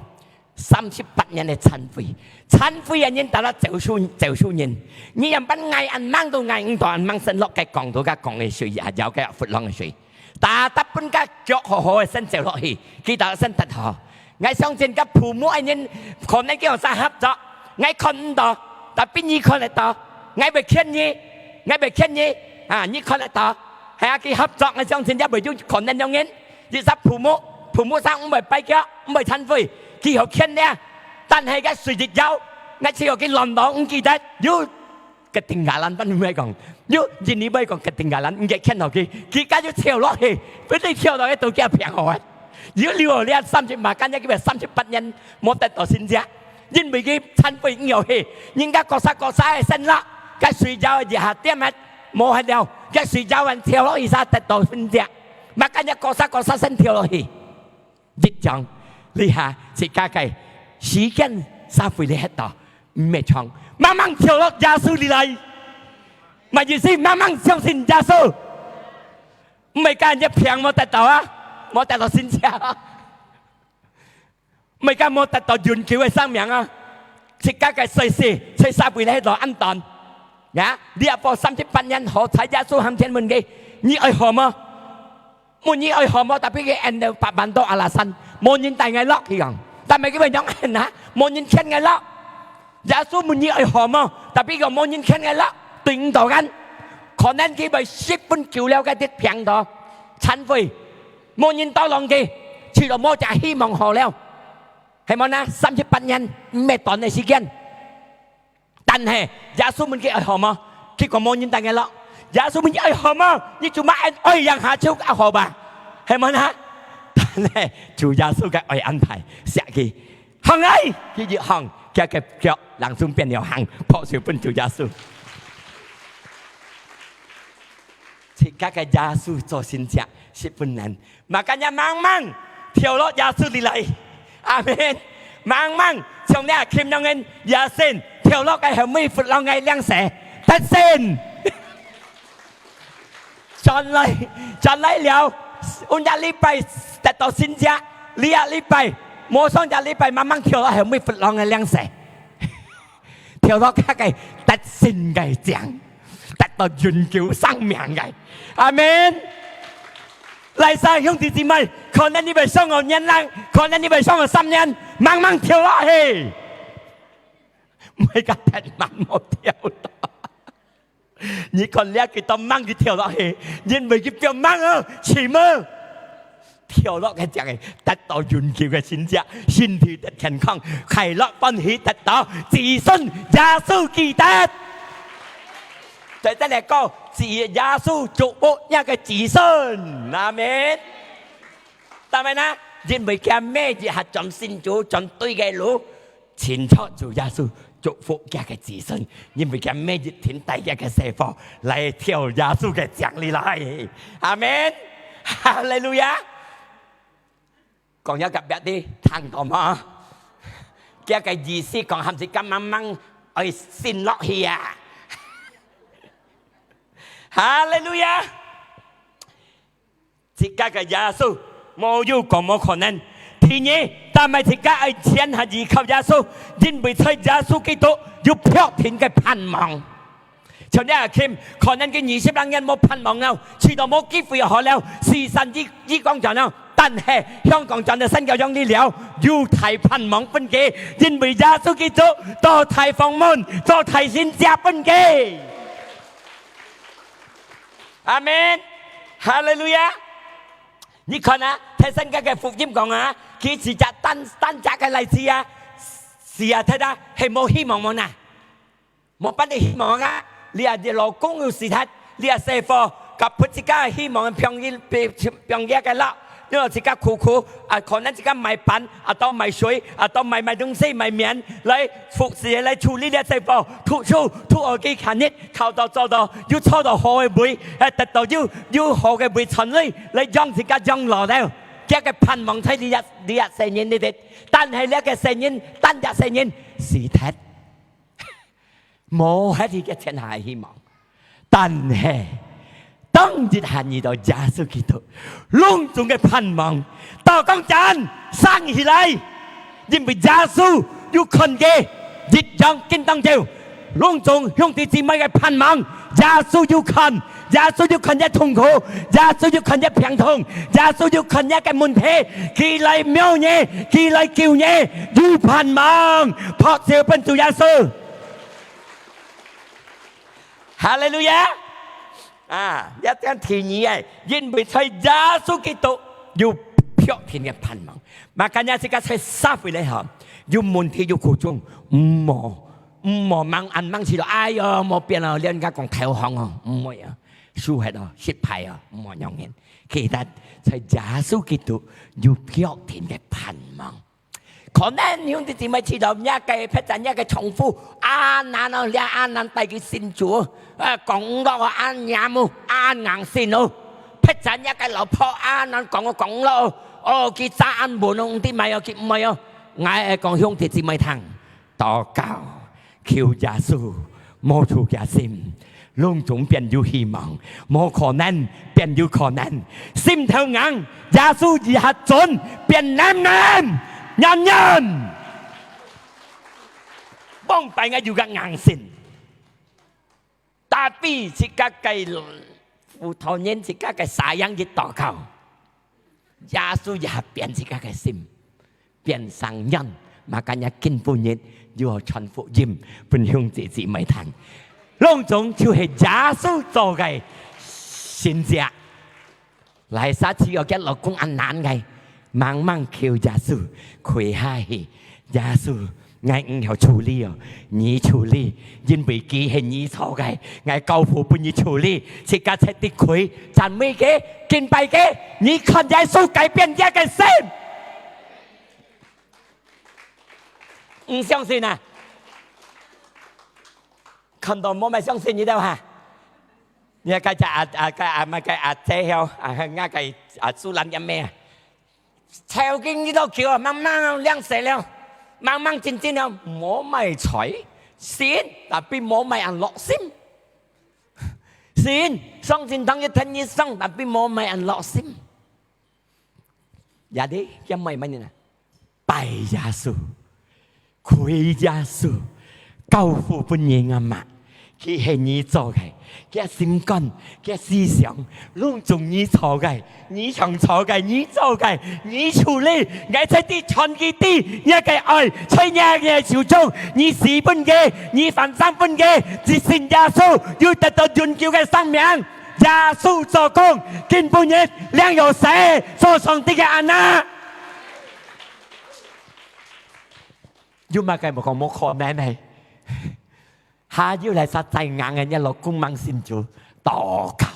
三十八年个殘廢，殘廢个人得到少數，少數人，你樣般𠊎恁猛都𠊎毋到，恁猛先落該港肚个港个水，也澆該窟窿个水，大大分个腳好好个先走落去，佢兜先得好。 𠊎相信該泡沫个人，可能佢有啥合作，𠊎看毋到，tapi你看得到，𠊎會勸你，𠊎會勸你，啊，你看得到，係啊，佢合作，𠊎相信也會有可能樣人，一隻泡沫，泡沫上毋會跛腳，毋會殘廢，佢好勸了，但係該水一澆，𠊎只有佢亂到，毋記得，有 Ketinggalan，分你會講，有，印尼會講ketinggalan，毋記牽落去，佢家就跳落去，分你跳落去都叫平安。有留學這三十嘛，今日佢三十八年無得到神蹟，因為佢懺悔毋曉去，人家各儕各儕个神啦，該水澆一下點仔無忒了，該水澆完跳落去煞得到神蹟，嘛今日各儕各儕先跳落去。 一樣，這下自家个時間社會裡歇到，毋係長，慢慢跳落耶穌裡來。麼意思？慢慢相信耶穌。毋係講你病無得到啊，無得到神蹟啊。毋係講無得到永久个生命啊。自家个歲數，在社會裡歇到恁短。呀，這下三十八年好在耶穌行前問佢，你愛好無？ 問你愛好無，tapi佢endeu百萬多alasan，無人帶𠊎落，佢講。Tapi佢會仰般啊？無人牽𠊎落。耶穌問你愛好無，tapi佢講無人牽𠊎落，對毋到𠊎。可能佢會十分久了，該隻病到，懺悔，無人tolong佢，去到無隻希望好了。係無呢？三十八年，毋係短个時間。 但係耶穌問佢愛好無？佢講無人帶𠊎落。耶穌問你愛好無？你做麼个愛樣下就好吧？係無呢？但係主耶穌个愛安排，惜佢，行來，佢一行，佢个腳langsung變了行，拍手分主耶穌。自家个耶穌做神蹟，十分難。 Makanya，猛猛跳落耶穌裡來。阿門。猛猛像這Kim樣人，也先跳落該後尾窟窿个領洗，得勝。轉來，轉來了，有隻禮拜得到神蹟，這禮拜，無上隻禮拜猛猛跳落後尾窟窿个領洗。 跳落該个得勝个井，得到永久生命个。阿門。來，兄弟姊妹，可能你會想到年零，可能你會想到三年，猛猛跳落去。毋係講忒慢無跳到。你看這幾多猛佢跳落去，因為佢變猛啊，起嘛。 跳落該井仔，得到永久个神蹟，身體得健康，快樂歡喜得到子孫耶穌基督。再，再來講，子，耶穌祝福這个子孫。阿門。當然啦，因為佢每一下轉信主，轉對个路， 清楚主耶穌祝福佢个子孫，因為佢每一天帶佢个細伙來跳耶穌个井裡來。阿門。哈利路亞。講一個別个，聽到無？佢个意思講，喊自家猛猛愛信落去啊。哈利路亞。 自家个耶穌無有講無可能。第二，但係自家愛全下依靠耶穌，因為在耶穌基督有確定个盼望。像這Kim，可能佢二十零年無盼望了，試到無機會好了，時辰已，已經轉了，但係香港轉到新加坡了，有大盼望分佢，因為耶穌基督做大方門，做大神蹟分佢。阿門。哈利路亞！你看啊，第三个个福音講啊，佢自家單，單隻个倈子啊，死啊忒啊，係無希望無哪？無半點希望啊！你啊，你老公又死忒，你啊，細伙，甲不自家希望放一，放一个落，你老自家苦苦啊，可能自家賣粄啊，到賣水啊，到賣，賣東西，賣麵來服侍，來處理這細伙，讀書，讀好幾下日，考到做到，又坐到好个位，啊，得到又，又好个位傳位，來養自家養老了。這个盼望在你這，你這細人裡底，但係這个細人，單隻細人死忒。 無係佢个天下个希望。但係，當一下遇到耶穌基督，攏總个盼望，到講真，生起來，因為耶穌有看佢，一樣緊當久，攏總兄弟姊妹个盼望，耶穌有看，耶穌有看這痛苦，耶穌有看這病痛，耶穌有看這个問題，佢來摸你，佢來救你，有盼望，拍手分主耶穌。 哈利路亞！啊，這點第二个，因為在耶穌基督有確定个盼望。Makanya自家在社會裡吼，有問題有苦衷，毋好，毋好吂恁吂試著，哎喲，無變哦，人家講投降哦，毋會啊，輸忒哦，失敗哦，毋好樣樣。其實在耶穌基督有確定个盼望。 可能兄弟姊妹試著若个，別儕若个丈夫，恁難哦，這恁難帶佢信主哦，啊，講毋落哦，恁嚴哦，恁硬性哦。別儕若个老婆，恁難講哦，講毋落哦，哦，佢早恁穩哦，毋知麼哦，佢毋會哦。𠊎愛講兄弟姊妹聽，禱告， 求耶穌摸著厥心，攏總變有希望，無可能變有可能。心頭硬，耶穌一下準變軟軟，軟軟。往擺𠊎有个硬性，tapi自家个輔導人，自家个sayang去禱告，耶穌一下變自家个心。 變生人，makanya今晡日又愛傳福音分兄弟姊妹聽。攏總就係耶穌做个神蹟。Liza試著厥老公恁難个，猛猛求耶穌，跪下去，耶穌，𠊎毋曉處理哦，你處理，因為佢係你做个，𠊎交付分你處理，自家徹底跪，讚美佢，敬拜佢，你看耶穌改變厥个心。 毋相信啊？看到無乜相信你兜哈？你看該隻阿，啊，該阿，麼个阿姐曉，啊，𠊎个，啊，主人也咩啊？超經你都叫啊，猛猛亮色了，猛猛真真了，無乜睬，信，tapi無乜恁落心。信，上神堂一天一上，tapi無乜恁落心。 也得，也毋係麼人啊，拜耶穌，跪耶穌，交付分你阿媽，佢係你做个，佢心肝，佢思想，攏總你做个，你想做个，你做个，你處理，𠊎在這傳佢知，若个愛，在若个手中，你死分佢，你翻生分佢，只信耶穌，有得到永久个生命。 耶穌做工，今晡日領有洗，做上帝个anak。有麼个無講無可能呢？還有來實在硬个，若老公吂信主，禱告，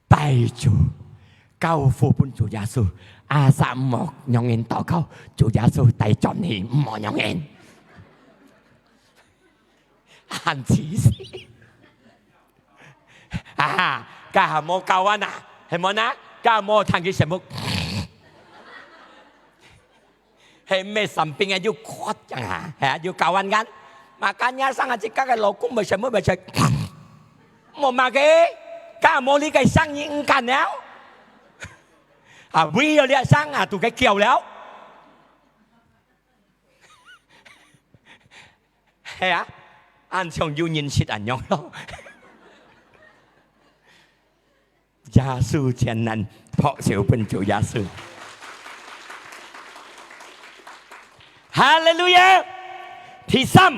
拜主，交付分主耶穌。Asal毋好仰形禱告，主耶穌帶轉去，毋好仰形。 恁自私。啊，該下無教完啊，係無啊？該下無聽佢全部。係毋係生病啊，有哭樣啊，係啊，有教完kan？Makanya生啊，自家个老公乜全部乜全，無麼个，該下無你个生意毋敢了。啊，為了這生啊，都該叫了。 係啊，恁像有人識恁樣咯。耶穌全能，拍手分主耶穌。哈利路亞！第三，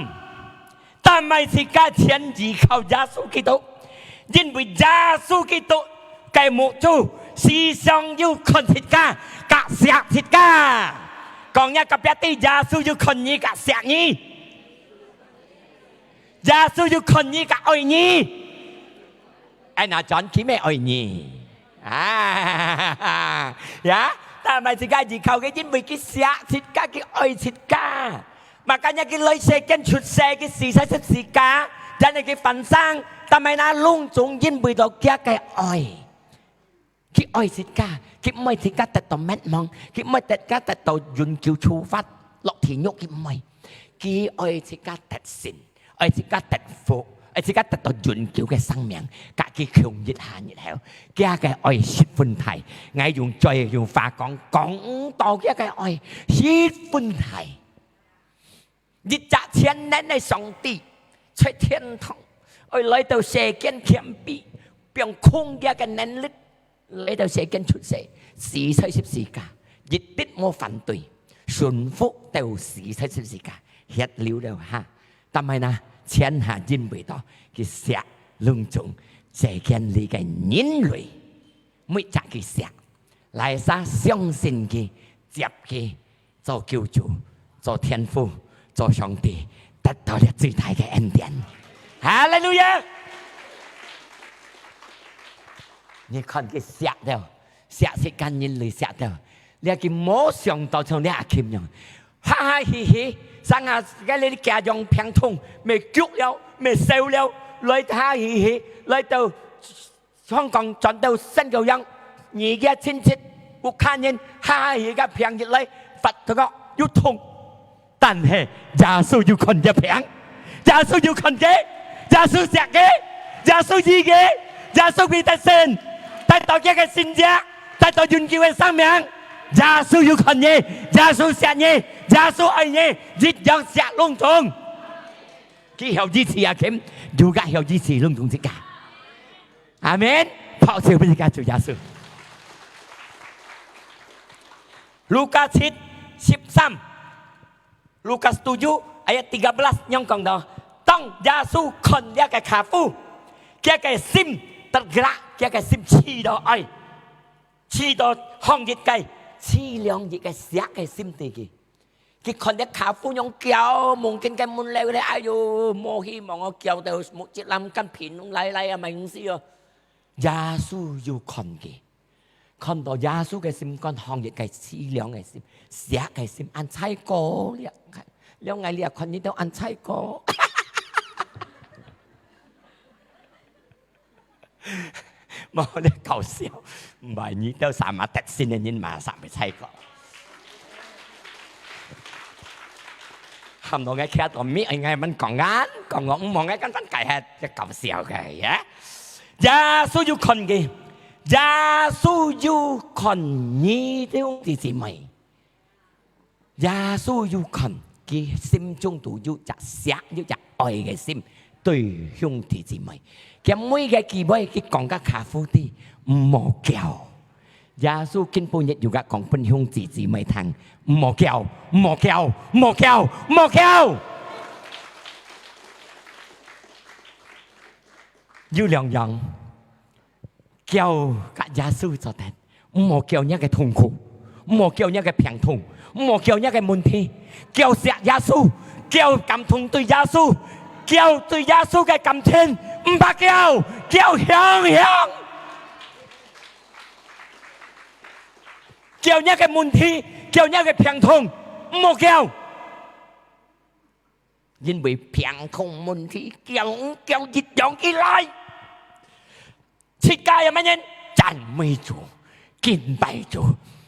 但係自家全依靠耶穌基督，因為耶穌基督个目珠時常有看自家，佮惜自家。講若隔壁知，耶穌有看你佮惜你。耶穌有看你佮愛你。哎，那轉去咩愛你？啊，呀，但係自家依靠佢，因為佢惜自家，佢愛自家。Makanya佢來世間出世，佢死在十字架，然後佢翻生，但係那攏總因為到佢个愛。佢愛自家，佢毋愛自家得到滅亡，佢毋愛自家得到永久處罰，落地獄，佢毋愛。佢愛自家得勝，愛自家得福，愛自家得到永久个生命，佮佢共一下日後，佢个愛十分大。𠊎用嘴用話講，講毋到佢个愛十分大。 一隻全能个上帝，在天堂，愛來到世間謙卑，放空佢个能力，來到世間出世，死在十字架，一滴無反對，順服到死在十字架，血流了下。但係呢，全下因為到佢惜攏總世間裡个人類，每隻佢惜，哪儕相信佢、接佢， 做救主，做天父，做上帝，得到了最大个恩典。哈利路亞！你看佢惜了，惜世間人類惜了，這佢無想到像這阿Kim樣，哈哈嘻嘻，生啊，該裡家長病痛，乜哭了，乜笑了，來哈嘻嘻，來到 香港轉到新加坡，你个親戚、屋下人，哈哈，佢个病一來，發到又痛。但係耶穌有看佢病，耶穌有看佢，耶穌惜佢，耶穌醫佢，耶穌佢得勝，得到佢个神蹟，得到永久个生命。耶穌有看你，耶穌惜你，耶穌愛你，一樣惜攏總。佢曉醫治阿Kim，又个曉醫治攏總自家。 阿門。拍手分自家主耶穌。Lukas七十三，Lukas tujuh ayat tiga belas仰講到，當耶穌看這个寡婦，佢个心得辣，佢个心試著愛，試著放一个，試亮一个惜个心對佢。 佢看這寡婦樣噭，望見个門樓咧，哎喲，無希望哦，噭到目汁淋乾，鼻攏來來啊，毋使哦。耶穌有看佢，看到耶穌个心肝，放一个試亮个心，惜个心，恁在過了，了𠊎這看你兜恁在過。 無咧搞笑，毋係你兜sama得勝个人嘛，sama在過。喊到𠊎徛到尾，𠊎慢講啊，講我毋望𠊎跟翻改下，這搞笑个呀。耶穌有看佢，耶穌有看你兜弟姊妹。 耶穌有看，佢心中都有隻惜，有隻愛个心，對兄弟姊妹。佢每个機會，佢講个寡婦知，毋好噭。耶穌今晡日又个講分兄弟姊妹聽，毋好噭，毋好噭，毋好噭，毋好噭。有兩樣，噭佮耶穌做得， 毋好噭若个痛苦，毋好噭若个病痛，毋好噭若个問題，噭惜耶穌，噭感動對耶穌，噭對耶穌个感情，毋怕噭，噭響響。噭若个問題，噭若个病痛，毋好噭。 因為病痛問題，噭毋噭一樣起來。自家有麼人？讚美主，敬拜主。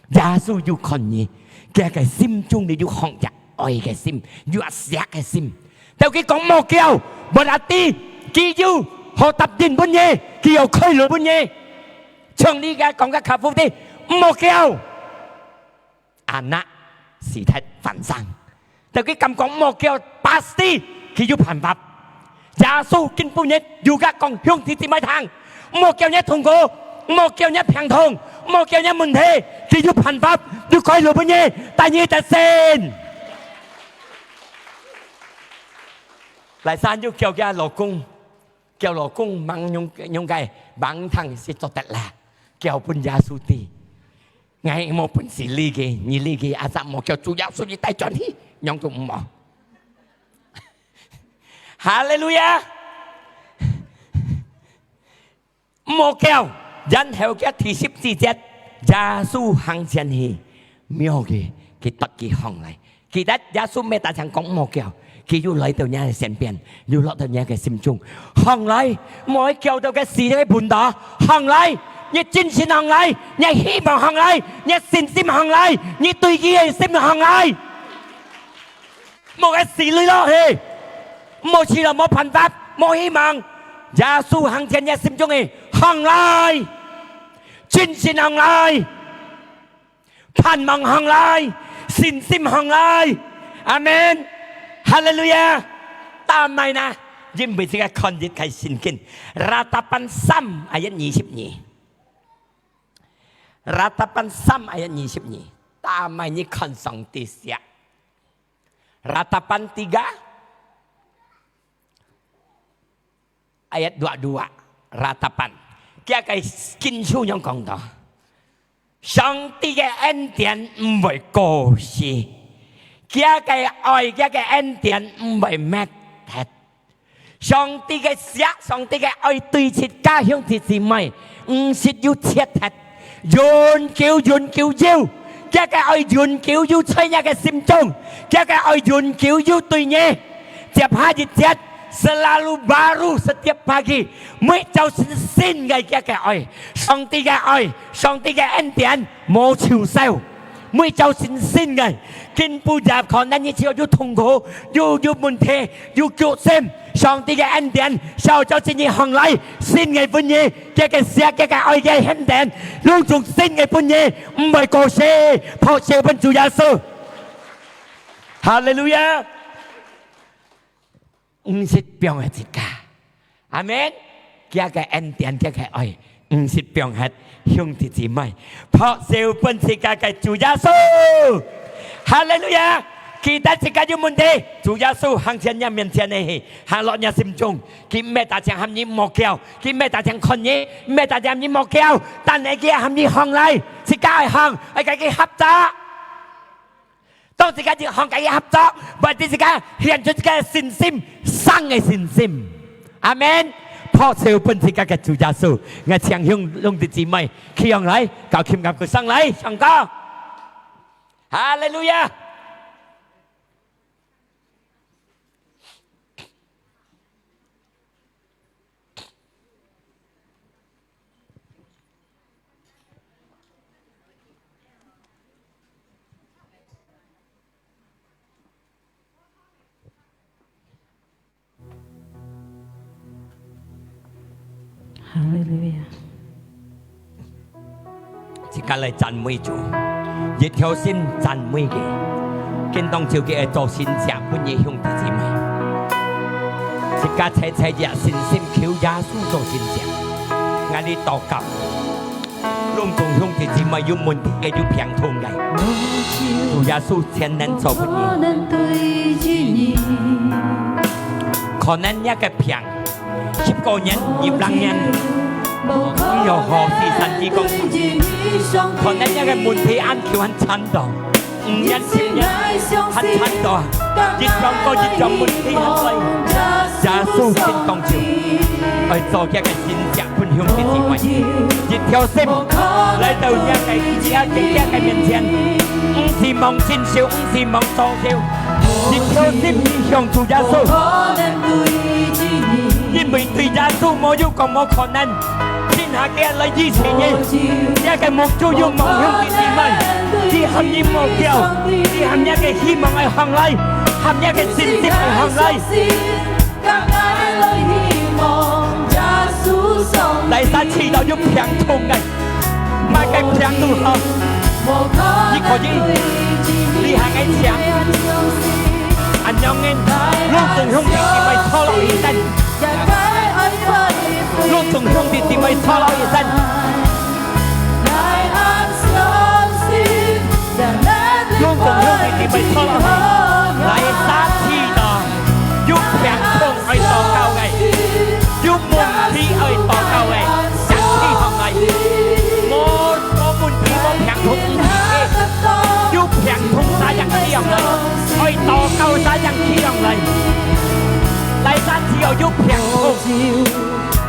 耶穌有看你，佢个心中裡有放隻愛个心，有惜个心。到佢講莫噭，berarti佢有好答應分你，佢有開路分你。像你个講个較好啲，莫噭。 Anak死忒還生。到佢敢講莫噭，pasti佢有辦法。耶穌今晡日又甲講兄弟姊妹聽，莫噭若痛苦，莫噭若病痛，莫噭若問題，佢有辦法，有開路分你，帶你得勝。來生又噭佢老公，叫老公吂用，用个，吂通係做得啦，交分耶穌知。𠊎無本事理佢，你理佢，asal莫叫主耶穌你帶轉去，仰都毋好。哈利路亞！ 無叫，然後佢第十四節，耶穌行前去，摸佢，佢得佢䟘來。記得耶穌毋係單淨講無叫，佢又來到你个身邊，又落到你个心中。䟘來，莫叫到个死个本道，䟘來，你精神䟘來，你希望䟘來，你信心䟘來，你對佢个心䟘來。 無个死裡落去，無死了，無辦法，無希望。耶穌行前，你心中个䟘來，精神䟘來，盼望䟘來，信心䟘來。阿門。哈利路亞。Tamai na，因為這个看一个聖經，Ratapan三ayat二十二。Ratapan三ayat二十二。Tamai你看上帝寫。 Ratapan tiga ayat dua dua, Ratapan. 佢个經書樣講到，上帝个恩典毋會過時，佢个愛，佢个恩典毋會滅忒。 上帝个惜，上帝个愛對自家兄弟姊妹，毋識有絕忒，永久永久有。佢个愛永久有在你个心中，佢个愛永久有對你。接下一節，selalu baru setiap pagi，每朝晨新个佢个愛，上帝个愛，上帝个恩典無臭燒。 每朝晨新个，今晡夜可能你只有有痛苦，有，有問題，有局限，上帝个恩典，小朝晨你䟘來，新个分你，佢个惜，佢个愛，佢个恩典，攏總新个分你，毋會過時，拍手分主耶穌。哈利路亞！ 毋識放忒自家。阿門。佢个恩典，佢个愛，毋識放忒兄弟姊妹，拍手分自家个主耶穌。哈利路亞！記得自家有問題，主耶穌行前你面前个去，行落你心中。佢毋係單淨喊你莫噭，佢毋係單淨看你，毋係單淨喊你莫噭，但係佢喊你䟘來，自家愛䟘，愛佮佢合作。 當自家一項佮佢合作，為自家顯出自家个信心，生个信心。阿門。拍手分自家个主耶穌，𠊎請兄弟姊妹企䟘來，搞琴樂鼓上來唱歌。哈利路亞！ 哈利路亞！自家來讚美主，一條心讚美佢，今當晝佢愛做神蹟分你兄弟姊妹。自家齊齊熱心心求耶穌做神蹟。𠊎俚禱告，攏總兄弟姊妹有問題个，有病痛个，主耶穌全能做分你。可能你个病 十個月、二十年，你有好事神蹟講出。可能你个問題恁久恁纏到，五年、十年恁纏到，一桩過一桩問題恁來。耶穌今當晝，愛做佢个神蹟分兄弟姊妹，一條心來到你个，你个，你个面前，毋係望伸手，毋係望左手，一條心向主耶穌。 因為對耶穌無有講無可能，天下个來醫治你，這个目珠有望兄弟姊妹，佢喊你莫噭，佢喊你个希望愛䟘來，喊你个信心愛䟘來。來，儕試著有病痛个， 麼个病都好，你可以，你還愛請，恁樣个，攏總兄弟姊妹坐落去先，攏總兄弟姊妹坐落去先，攏總兄弟姊妹坐落去，來，儕試著有病痛愛禱告个，有禱告儕正起䟘來，哪儕只要有病痛、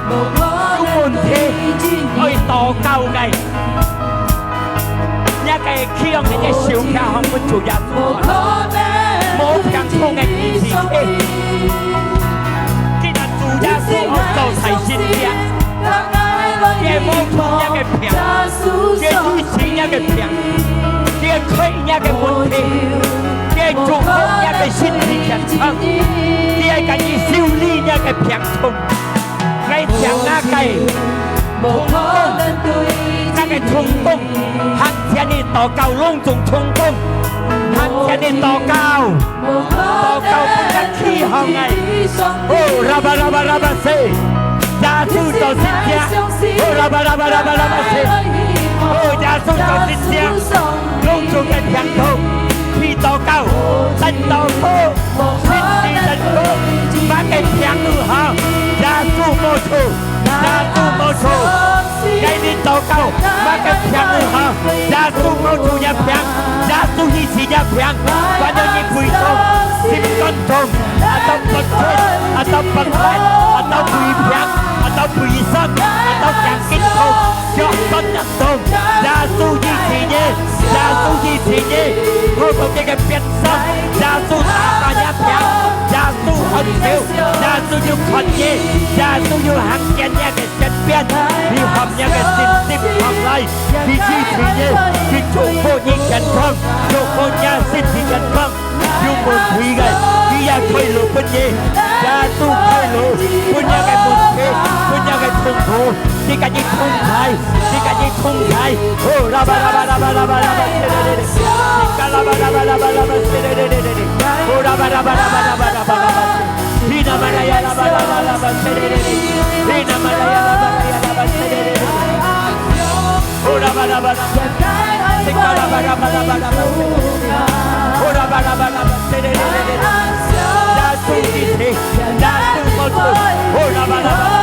有問題，愛禱告个，若个起䟘，你个手擎䟘分主耶穌看，無病痛个醫治佢。今日主耶穌愛做在神蹟，佢愛摸著若个病，佢醫治若个病，佢愛開若个問題，佢愛祝福若个身體健康，佢愛甲你修理若个病痛。𠊎聽若个通工，若个通工，行前个禱告攏總通工，行前个禱告。 禱告分佢起䟘來。哦，拉巴拉巴拉巴西，耶穌做神蹟。哦，拉巴拉巴拉巴拉巴西。哦，耶穌做神蹟。攏總个病痛，去禱告，等禱告，身體等禱告，麼个病痛好，耶穌無錯，耶穌無錯。 𠊎等禱告，麼个病痛好，耶穌摸著若病，耶穌醫治若病，還有你胃痛、心肝痛，啊到腹痛，啊到腹癩，啊到胃病，啊到胃酸，啊到頸筋痛，腳痠疼痛，耶穌醫治你，耶穌醫治你，好到這个病痛，耶穌打敗若病，耶穌按手，耶穌有看你，耶穌有行見你个 身邊，你合若个信心䟘來，你支持你，你祝福你健康，祝福你身體健康。有問題个，佢也開路分你，耶穌開路，分若个問題，分若个痛苦，佢甲你同在，佢甲你同在。哦，拉巴拉巴拉巴拉巴拉巴，拉巴拉巴拉巴拉巴，哦，拉巴拉巴拉巴拉巴拉巴拉巴。 Hina maraya la ba la la la ba se re re re. Hina maraya la ba la ya la ba se re re re. Ora ba la ba la ba. Sika la ba la ba la ba la ba se re re re. Ora ba la ba la ba se re re re re. Yesu ki te. Yesu mo tu. Ora ba la ba la ba.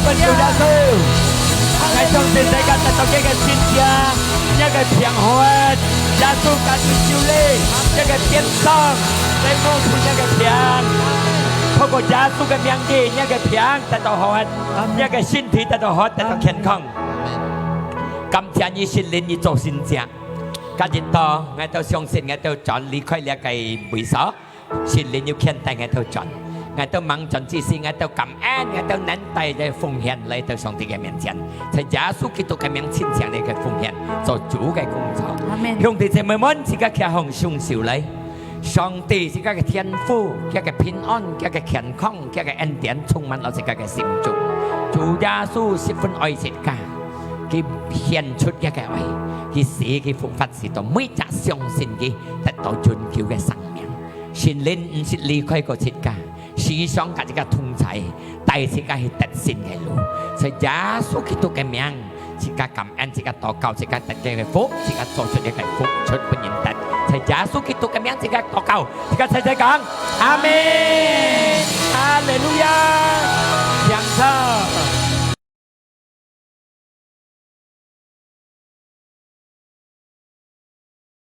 感謝主耶穌，𠊎相信大家得到這个神蹟，這个平安，耶穌家己就來，這个鞭傷，來摸出這个病，透過耶穌个名字，這个病得到好，這个身體得到好，得到健康。感謝你，聖靈，你做神蹟。今日到，𠊎兜相信，𠊎兜轉離開這个位所。 聖靈有牽帶𠊎兜轉，𠊎兜吂轉之時，𠊎兜感恩，𠊎兜能帶个奉獻來到上帝个面前，在耶穌基督个名，親像你个奉獻，做主个工作。阿們。兄弟姊妹們，自家擎䟘雙手來，上帝自家个天父，佢个平安，佢个健康，佢个恩典充滿了自家个心中。主耶穌十分愛自家，佢獻出佢个愛，佢死，佢復活，使到每隻相信佢得到永久个生命。 聖靈毋識離開過自家，時常佮自家同在，帶自家去得勝个路。在耶穌基督个名，自家感恩，自家禱告，自家得个福，自家做出个福，出分人得。在耶穌基督个名，自家禱告，自家齊齊講，阿們。哈利路亞！請坐。